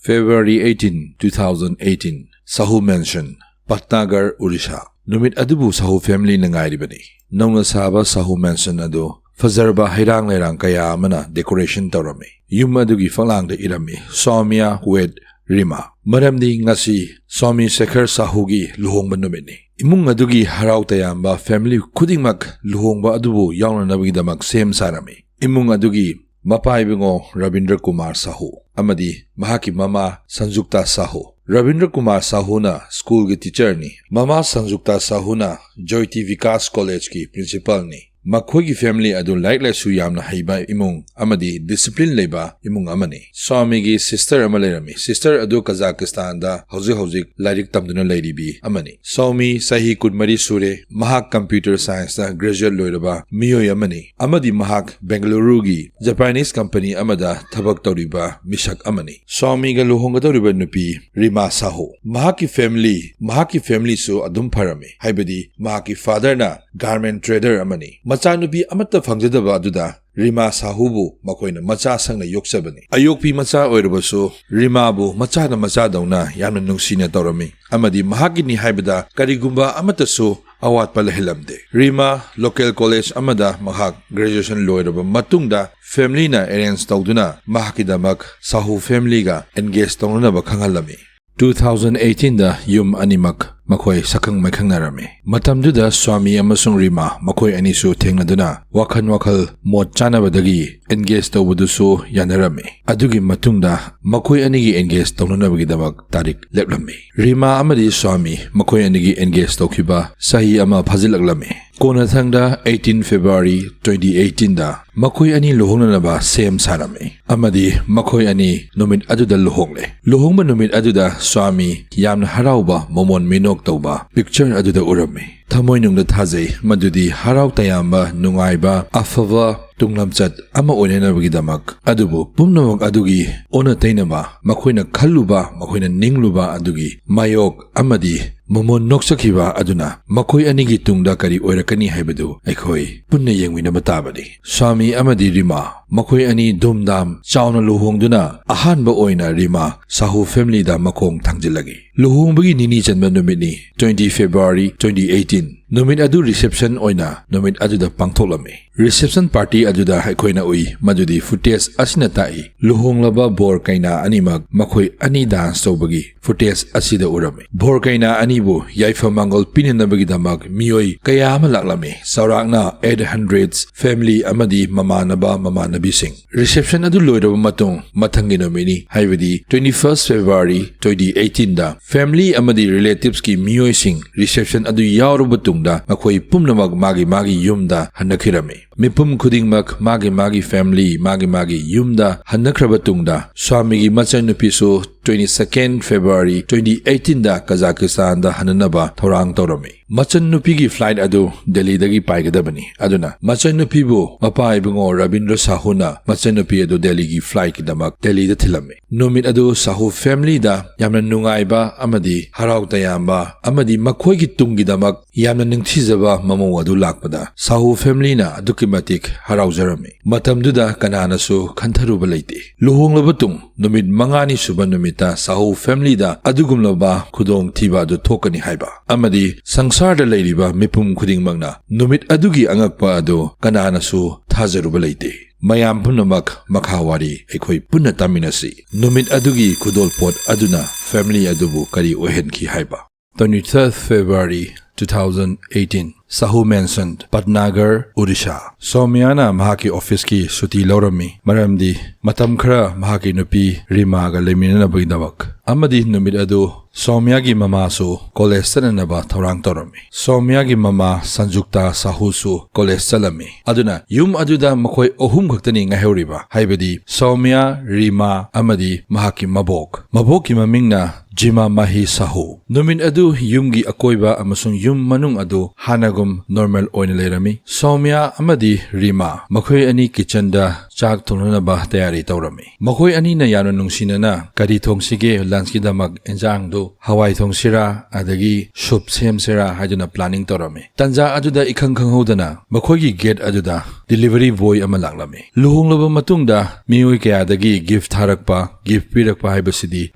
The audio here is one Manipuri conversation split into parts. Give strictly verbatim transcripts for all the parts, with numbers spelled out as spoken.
February eighteen, two thousand eighteen, Sahu Mansion, Patnagarh, Odisha. ꯅꯨꯃꯤꯠ ꯑꯗꯨꯕꯨ ꯁꯥꯍꯨ family ꯅ ꯉꯥꯏꯔꯤꯕꯅꯤ꯫ ꯅꯧꯅ ꯁꯥꯕ ꯁꯥꯍꯨ Mansion ꯑꯗꯨ ꯐꯖꯔꯕ ꯍꯩꯔꯥꯡ ꯂꯩꯔꯥꯡ ꯀꯌꯥ ꯑꯃꯅ decoration ꯇꯧꯔꯝꯃꯤ꯫ ꯌꯨꯝ ꯑꯗꯨꯒꯤ ꯐꯛꯂꯥꯡꯗ ꯏꯔꯝꯃꯤ, "Soumya wed Rima"꯫ ꯃꯔꯝꯗꯤ ꯉꯁꯤ ꯁ꯭ꯋꯥꯃꯤ ꯁꯦꯈꯔ ꯁꯥꯍꯨꯒꯤ ꯂꯨꯍꯣꯡꯕ ꯅꯨꯃꯤꯠꯅꯤ꯫ ꯏꯃꯨꯡ ꯑꯗꯨꯒꯤ ꯍꯔꯥꯎ ꯇꯌꯥꯝꯕ family ꯈꯨꯗꯤꯡꯃꯛ ꯂꯨꯍꯣꯡꯕ ꯑꯗꯨꯕꯨ ꯌꯥꯎꯅꯅꯕꯒꯤꯗꯃꯛ ꯁꯦꯝ ꯁꯥꯔꯝꯃꯤ꯫ ꯏꯃꯨꯡ ꯑꯗꯨꯒꯤ ꯃꯄꯥ ꯏꯕꯨꯡꯉꯣ ꯔꯕꯤꯟꯗ꯭ꯔ ꯀꯨꯃꯥꯔ ꯁꯥꯍꯨ ꯑꯃꯗꯤ ꯃꯍꯥꯛꯀꯤ ꯃꯃꯥ ꯁꯟꯖꯨꯛꯇꯥ ꯁꯥꯍꯨ꯫ ꯔꯕꯤꯟꯗ꯭ꯔ ꯀꯨꯃꯥꯔ ꯁꯥꯍꯨꯅ school ꯒꯤ teacher ꯅꯤ꯫ ꯃꯃꯥ ꯁꯟꯖꯨꯛꯇꯥ ꯁꯥꯍꯨꯅ ꯖꯣꯏꯇꯤ ꯕꯤꯀꯥꯁ College ꯀꯤ principal ꯅꯤ꯫ ꯃꯈꯣꯏꯒꯤ family ꯑꯗꯨ ꯂꯥꯏꯔꯤꯛ ꯂꯥꯏꯁꯨ ꯌꯥꯝꯅ ꯍꯩꯕ ꯏꯃꯨꯡ ꯑꯃꯗꯤ discipline ꯂꯩꯕ ꯏꯃꯨꯡ ꯑꯃꯅꯤ꯫ ꯁ꯭ꯋꯥꯃꯤꯒꯤ sister ꯑꯃ ꯂꯩꯔꯝꯃꯤ꯫ Sister ꯑꯗꯨ ꯀꯖꯥꯀꯤꯁꯇꯥꯟꯗ ꯍꯧꯖꯤꯛ ꯍꯧꯖꯤꯛ ꯂꯥꯏꯔꯤꯛ ꯇꯝꯗꯨꯅ ꯂꯩꯔꯤꯕꯤ ꯑꯃꯅꯤ꯫ ꯁ꯭ꯋꯥꯃꯤ ꯆꯍꯤ ꯀꯨꯟꯃꯔꯤ ꯁꯨꯔꯦ꯫ ꯃꯍꯥꯛ computer science ꯇ graduate ꯂꯣꯏꯔꯕ ꯃꯤꯑꯣꯏ ꯑꯃꯅꯤ ꯑꯃꯗꯤ ꯃꯍꯥꯛ ꯕꯦꯡꯒꯂꯨꯔꯨꯒꯤ Japanese company ꯑꯃꯗ ꯊꯕꯛ ꯇꯧꯔꯤꯕ ꯃꯤꯁꯛ ꯑꯃꯅꯤ꯫ ꯁ꯭ꯋꯥꯃꯤꯒ ꯂꯨꯍꯣꯡꯒꯗꯧꯔꯤꯕ ꯅꯨꯄꯤ ꯔꯤꯃꯥ ꯁꯥꯍꯨ꯫ ꯃꯍꯥꯛꯀꯤ family, ꯃꯍꯥꯛꯀꯤ family ꯁꯨ ꯑꯗꯨꯝ ꯐꯔꯝꯃꯤ, ꯍꯥꯏꯕꯗꯤ ꯃꯍꯥꯛꯀꯤ father ꯅ garment trader ꯑꯃꯅꯤ꯫ ꯃꯆꯥꯅꯨꯄꯤ ꯑꯃꯠꯇ ꯐꯪꯖꯗꯕ ꯑꯗꯨꯗ ꯔꯤꯃꯥ ꯁꯥꯍꯨꯕꯨ ꯃꯈꯣꯏꯅ ꯃꯆꯥ ꯁꯪꯅ ꯌꯣꯛꯆꯕꯅꯤ꯫ ꯑꯌꯣꯛꯄꯤ ꯃꯆꯥ ꯑꯣꯏꯔꯕꯁꯨ ꯔꯤꯃꯥꯕꯨ ꯃꯆꯥꯅ ꯃꯆꯥꯗꯧꯅ ꯌꯥꯝꯅ ꯅꯨꯡꯁꯤꯅ ꯇꯧꯔꯝꯃꯤ ꯑꯃꯗꯤ ꯃꯍꯥꯛꯀꯤꯅꯤ ꯍꯥꯏꯕꯗ ꯀꯔꯤꯒꯨꯝꯕ ꯑꯃꯠꯇꯁꯨ ꯑꯋꯥꯠꯄ ꯂꯩꯍꯜꯂꯝꯗꯦ꯫ ꯔꯤꯃꯥ local college ꯑꯃꯗ ꯃꯍꯥꯛ graduation ꯂꯣꯏꯔꯕ ꯃꯇꯨꯡꯗ family ꯅ arrange ꯇꯧꯗꯨꯅ ꯃꯍꯥꯛꯀꯤꯗꯃꯛ ꯁꯥꯍꯨ family ꯒ engage ꯇꯧꯅꯅꯕ ꯈꯪꯍꯜꯂꯝꯃꯤ꯫ Two thousand eighteen ꯗ ꯌꯨꯝ ꯑꯅꯤꯃꯛ ꯃꯈꯣꯏ ꯁꯛꯈꯪ ꯃꯥꯏꯈꯪꯅꯔꯝꯃꯤ꯫ ꯃꯇꯝꯗꯨꯗ ꯁ꯭ꯋꯥꯃꯤ ꯑꯃꯁꯨꯡ ꯔꯤꯃꯥ ꯃꯈꯣꯏ ꯑꯅꯤꯁꯨ ꯊꯦꯡꯅꯗꯨꯅ ꯋꯥꯈꯜ ꯋꯥꯈꯜ ꯃꯣꯠ ꯆꯥꯅꯕꯗꯒꯤ engage ꯇꯧꯕꯗꯨꯁꯨ ꯌꯥꯅꯔꯝꯃꯤ꯫ ꯑꯗꯨꯒꯤ ꯃꯇꯨꯡꯗ ꯃꯈꯣꯏ ꯑꯅꯤꯒꯤ engage ꯇꯧꯅꯅꯕꯒꯤꯗꯃꯛ ꯇꯥꯔꯤꯛ ꯂꯦꯞꯂꯝꯃꯤ꯫ ꯔꯤꯃꯥ ꯑꯃꯗꯤ ꯁ꯭ꯋꯥꯃꯤ ꯃꯈꯣꯏ ꯑꯅꯤꯒꯤ engage ꯇꯧꯈꯤꯕ ꯆꯍꯤ ꯑꯃ ꯐꯥꯖꯤꯜꯂꯛꯂꯝꯃꯤ꯫ ꯀꯣꯟꯅꯊꯪꯗ eighteen February twenty eighteen ꯗ ꯃꯈꯣꯏ ꯑꯅꯤ ꯂꯨꯍꯣꯡꯅꯅꯕ ꯁꯦꯝ ꯁꯥꯔꯝꯃꯤ ꯑꯃꯗꯤ ꯃꯈꯣꯏ ꯑꯅꯤ ꯅꯨꯃꯤꯠ ꯑꯗꯨꯗ ꯂꯨꯍꯣꯡꯂꯦ꯫ ꯂꯨꯍꯣꯡꯕ ꯅꯨꯃꯤꯠ ꯑꯗꯨꯗ ꯁ꯭ꯋꯥꯃꯤ ꯌꯥꯝꯅ ꯍꯔꯥꯎꯕ, ꯃꯃꯣꯟ ꯃꯤꯅꯣꯛ ꯇꯧꯕ picture ꯑꯗꯨꯗ ꯎꯔꯝꯃꯤ꯫ ꯊꯃꯣꯏꯅꯨꯡꯗ ꯊꯥꯖꯩ ꯃꯗꯨꯗꯤ ꯍꯔꯥꯎ ꯇꯌꯥꯝꯕ, ꯅꯨꯡꯉꯥꯏꯕ, ꯑꯐꯕ ꯇꯨꯡꯂꯝꯆꯠ ꯑꯃ ꯑꯣꯏꯅꯅꯕꯒꯤꯗꯃꯛ꯫ ꯑꯗꯨꯕꯨ ꯄꯨꯝꯅꯃꯛ ꯑꯗꯨꯒꯤ ꯑꯣꯟꯅ ꯇꯩꯅꯕ, ꯃꯈꯣꯏꯅ ꯈꯜꯂꯨꯕ, ꯃꯈꯣꯏꯅ ꯅꯤꯡꯂꯨꯕ ꯑꯗꯨꯒꯤ ꯃꯥꯌꯣꯛ ꯑꯃꯗꯤ ꯃꯃꯣꯟ ꯅꯣꯛꯆꯈꯤꯕ ꯑꯗꯨꯅ ꯃꯈꯣꯏ ꯑꯅꯤꯒꯤ ꯇꯨꯡꯗ ꯀꯔꯤ ꯑꯣꯏꯔꯛꯀꯅꯤ ꯍꯥꯏꯕꯗꯨ ꯑꯩꯈꯣꯏ ꯄꯨꯟꯅ ꯌꯦꯡꯃꯤꯟꯅꯕ ꯇꯥꯕꯅꯤ꯫ ꯁ꯭ꯋꯥꯃꯤ ꯑꯃꯗꯤ ꯔꯤꯃꯥ ꯃꯈꯣꯏ ꯑꯅꯤ ꯙꯨꯝꯙꯥꯝ ꯆꯥꯎꯅ ꯂꯨꯍꯣꯡꯗꯨꯅ ꯑꯍꯥꯟꯕ ꯑꯣꯏꯅ ꯔꯤꯃꯥ ꯁꯥꯍꯨ ꯐꯦꯃꯤꯂꯤꯗ ꯃꯈꯣꯡ ꯊꯥꯡꯖꯤꯜꯂꯒꯦ꯫ ꯂꯨꯍꯣꯡꯕꯒꯤ ꯅꯤꯅꯤ ꯆꯟꯕ ꯅꯨꯃꯤꯠꯅꯤ, twenty February twenty eighteen꯫ ꯅꯨꯃꯤꯠ ꯑꯗꯨ ꯔꯤꯁꯦꯞꯁꯟ ꯑꯣꯏꯅ ꯅꯨꯃꯤꯠ ꯑꯗꯨꯗ ꯄꯥꯡꯊꯣꯛꯂꯝꯃꯤ꯫ ꯔꯤꯁꯦꯞꯁꯟ ꯄꯥꯔꯇꯤ ꯑꯗꯨꯗ ꯑꯩꯈꯣꯏꯅ ꯎꯏ ꯃꯗꯨꯗꯤ ꯐꯨꯇꯦꯖ ꯑꯁꯤꯅ ꯇꯥꯛꯏ ꯂꯨꯍꯣꯡꯂꯕ ꯕꯣꯔ ꯀꯩꯅꯥ ꯑꯅꯤꯃꯛ ꯃꯈꯣꯏ ꯑꯅꯤ ꯗꯥꯟꯁ ꯇꯧꯕꯒꯤ ꯐꯨꯇꯦꯖ ꯑꯁꯤꯗ ꯎꯔꯝꯃꯤ꯫ ꯕꯣꯔ ꯀꯩꯅꯥ ꯑꯅꯤꯕꯨ ꯌꯥꯏꯐ ꯃꯪꯒꯣꯜ ꯄꯤꯅꯅꯕꯒꯤꯗꯃꯛ ꯃꯤꯑꯣꯏ ꯀꯌꯥ ꯑꯃ ꯂꯥꯛꯂꯝꯃꯤ꯫ ꯆꯥꯎꯔꯥꯛꯅ eight hundred family ꯑꯃꯗꯤ ꯃꯃꯥꯟꯅꯕ ꯃꯃꯥꯟꯅꯕꯤꯁꯤꯡ꯫ ꯔꯤꯁꯦꯞꯁꯟ ꯑꯗꯨ ꯂꯣꯏꯔꯕ ꯃꯇꯨꯡ ꯃꯊꯪꯒꯤ ꯅꯨꯃꯤꯠꯅꯤ, ꯍꯥꯏꯕꯗꯤ twenty first February twenty eighteen ꯗ family ꯑꯃꯗꯤ relatives ꯀꯤ ꯃꯤꯑꯣꯏꯁꯤꯡ ꯔꯤꯁꯦꯞꯁꯟ ꯑꯗꯨ ꯌꯥꯎꯔꯕ ꯇꯨꯡꯗ ꯃꯈꯣꯏ ꯄꯨꯝꯅꯃꯛ ꯃꯥꯒꯤ ꯃꯥꯒꯤ ꯌꯨꯝꯗ ꯍꯟꯅꯈꯤꯔꯝꯃꯤ꯫ ꯃꯤꯄꯨꯝ ꯈꯨꯗꯤꯡꯃꯛ ꯃꯥꯒꯤ ꯃꯥꯒꯤ family, ꯃꯥꯒꯤ ꯃꯥꯒꯤ ꯌꯨꯝꯗ ꯍꯟꯅꯈ꯭ꯔꯕ ꯇꯨꯡꯗ ꯁ꯭ꯋꯥꯃꯤꯒꯤ ꯃꯆꯟꯅꯨꯄꯤꯁꯨ twenty second February twenty eighteen ꯗ ꯀꯖꯥꯀꯤꯁꯇꯥꯟꯗ ꯍꯟꯅꯅꯕ ꯊꯧꯔꯥꯡ ꯇꯧꯔꯝꯃꯤ꯫ ꯃꯆꯟꯅꯨꯄꯤꯒꯤ flight ꯑꯗꯨ ꯗꯦꯜꯂꯤꯗꯒꯤ ꯄꯥꯏꯒꯗꯕꯅꯤ꯫ ꯑꯗꯨꯅ ꯃꯆꯟꯅꯨꯄꯤꯕꯨ ꯃꯄꯥ ꯏꯕꯨꯡꯉꯣ ꯔꯕꯤꯟꯗ꯭ꯔ ꯁꯥꯍꯨꯅ ꯃꯆꯟꯅꯨꯄꯤ ꯑꯗꯨ ꯗꯦꯜꯂꯤꯒꯤ flightꯀꯤꯗꯃꯛ ꯗꯦꯜꯂꯤꯗ ꯊꯤꯜꯂꯝꯃꯤ꯫ ꯅꯨꯃꯤꯠ ꯑꯗꯨ ꯁꯥꯍꯨ familyꯗ ꯌꯥꯝꯅ ꯅꯨꯡꯉꯥꯏꯕ ꯑꯃꯗꯤ ꯍꯔꯥꯎ ꯇꯌꯥꯝꯕ ꯑꯃꯗꯤ ꯃꯈꯣꯏꯒꯤ ꯇꯨꯡꯒꯤꯗꯃꯛ ꯌꯥꯝꯅ ꯅꯤꯡꯊꯤꯖꯕ ꯃꯃꯧ ꯑꯗꯨ ꯂꯥꯛꯄꯗ ꯁꯥꯍꯨ familyꯅ ꯑꯗꯨꯛꯀꯤ ꯃꯇꯤꯛ ꯍꯔꯥꯎꯖꯔꯝꯃꯤ꯫ ꯃꯇꯝꯗꯨꯗ ꯀꯅꯥꯅꯁꯨ ꯈꯟꯊꯔꯨꯕ ꯂꯩꯇꯦ꯫ ꯂꯨꯍꯣꯡꯂꯕ ꯇꯨꯡ ꯅꯨꯃꯤꯠ ꯃꯉꯥꯅꯤ ꯁꯨꯕ ꯅꯨꯃꯤꯠꯇ ꯁꯥꯍꯨ familyꯗ ꯑꯗꯨꯒꯨꯝꯂꯕ ꯈꯨꯗꯣꯡꯊꯤꯕ ꯑꯗꯨ ꯊꯣꯛꯀꯅꯤ ꯍꯥꯏꯕ ꯑꯃꯗꯤ ꯁꯪꯁꯥꯔꯗ ꯂꯩꯔꯤꯕ ꯃꯤꯄꯨꯝ ꯈꯨꯗꯤꯡꯃꯛꯅ ꯅꯨꯃꯤꯠ ꯑꯗꯨꯒꯤ ꯑꯉꯛꯄ ꯑꯗꯨ ꯀꯅꯥꯅꯁꯨ ꯊꯥꯖꯔꯨꯕ ꯂꯩꯇꯦ꯫ ꯃꯌꯥꯝ ꯄꯨꯝꯅꯃꯛ ꯃꯈꯥ ꯋꯥꯔꯤ ꯑꯩꯈꯣꯏ ꯄꯨꯟꯅ ꯇꯥꯃꯤꯟꯅꯁꯤ꯫ ꯅꯨꯃꯤꯠ ꯑꯗꯨꯒꯤ ꯈꯨꯗꯣꯜꯄꯣꯠ ꯑꯗꯨꯅ family ꯑꯗꯨꯕꯨ ꯀꯔꯤ ꯑꯣꯏꯍꯟꯈꯤ ꯍꯥꯏꯕ꯫ Twenty third February two thousand eighteen, Sahu Mansion, Patnagar, Odisha꯫ ꯁꯣꯃꯤꯌꯥꯅ ꯃꯍꯥꯛꯀꯤ officeꯀꯤ ꯁꯨꯇꯤ ꯂꯧꯔꯝꯃꯤ, ꯃꯔꯝꯗꯤ ꯃꯇꯝ ꯈꯔ ꯃꯍꯥꯛꯀꯤ ꯅꯨꯄꯤ ꯔꯤꯃꯥꯒ ꯂꯩꯃꯤꯟꯅꯅꯕꯒꯤꯗꯃꯛ꯫ ꯑꯃꯗꯤ ꯅꯨꯃꯤꯠ ꯑꯗꯨ ꯁꯣꯃꯤꯌꯥꯒꯤ ꯃꯃꯥꯁꯨ college ꯆꯠꯅꯅꯕ ꯊꯧꯔꯥꯡ ꯇꯧꯔꯝꯃꯤ꯫ ꯁꯣꯃꯤꯌꯥꯒꯤ ꯃꯃꯥ ꯁꯟꯖꯨꯛꯇꯥ ꯁꯥꯍꯨꯁꯨ college ꯆꯠꯂꯝꯃꯤ꯫ ꯑꯗꯨꯅ ꯌꯨꯝ ꯑꯗꯨꯗ ꯃꯈꯣꯏ ꯑꯍꯨꯝ ꯈꯛꯇꯅꯤ ꯉꯥꯏꯍꯧꯔꯤꯕ, ꯍꯥꯏꯕꯗꯤ ꯁꯣꯃꯤꯌꯥ, ꯔꯤꯃꯥ ꯑꯃꯗꯤ ꯃꯍꯥꯛꯀꯤ ꯃꯕꯣꯛ꯫ ꯃꯕꯣꯛꯀꯤ ꯃꯃꯤꯡꯅ ꯖꯤꯃꯥ ꯃꯥꯍꯤ ꯁꯥꯍꯨ꯫ ꯅꯨꯃꯤꯠ ꯑꯗꯨ ꯌꯨꯝꯒꯤ ꯑꯀꯣꯏꯕ ꯑꯃꯁꯨꯡ ꯌꯨꯝ ꯃꯅꯨꯡ ꯑꯗꯨ ꯍꯥꯟꯅꯒꯨꯝ ꯅꯣꯔꯃꯦꯜ ꯑꯣꯏꯅ ꯂꯩꯔꯝꯃꯤ꯫ ꯁꯣꯃꯤꯌꯥ ꯑꯃꯗꯤ ꯔꯤꯃꯥ, ꯃꯈꯣꯏ ꯑꯅꯤ ꯀꯤꯆꯟꯗ ꯆꯥꯛ ꯊꯣꯡꯅꯅꯕ ꯇꯌꯥꯔꯤ ꯇꯧꯔꯝꯃꯤ꯫ ꯃꯈꯣꯏ ꯑꯅꯤꯅ ꯌꯥꯝꯅ ꯅꯨꯡꯁꯤꯅꯅ ꯀꯔꯤ ꯊꯣꯡꯁꯤꯒꯦ ꯂꯟꯆꯀꯤꯗꯃꯛ, ꯏꯟꯖꯥꯡꯗꯨ ꯍꯋꯥꯏ ꯊꯣꯡꯁꯤꯔꯥ ꯑꯗꯒꯤ ꯁꯨꯞ ꯁꯦꯝꯁꯤꯔꯥ ꯍꯥꯏꯗꯨꯅ ꯄ꯭ꯂꯥꯅꯤꯡ ꯇꯧꯔꯝꯃꯤ꯫ ꯇꯟꯖꯥ ꯑꯗꯨꯗ ꯏꯈꯪ ꯈꯪꯍꯧꯗꯅ ꯃꯈꯣꯏꯒꯤ ꯒꯦꯠ ꯑꯗꯨꯗ ꯗꯤꯂꯤꯚꯔꯤ ꯕꯣꯏ ꯑꯃ ꯂꯥꯛꯂꯝꯃꯤ꯫ ꯂꯨꯍꯣꯡꯂꯕ ꯃꯇꯨꯡꯗ ꯃꯤꯑꯣꯏ ꯀꯌꯥꯗꯒꯤ ꯒꯤꯐ ꯊꯥꯔꯛꯄ, ꯒꯤꯐ ꯄꯤꯔꯛꯄ ꯍꯥꯏꯕꯁꯤꯗꯤ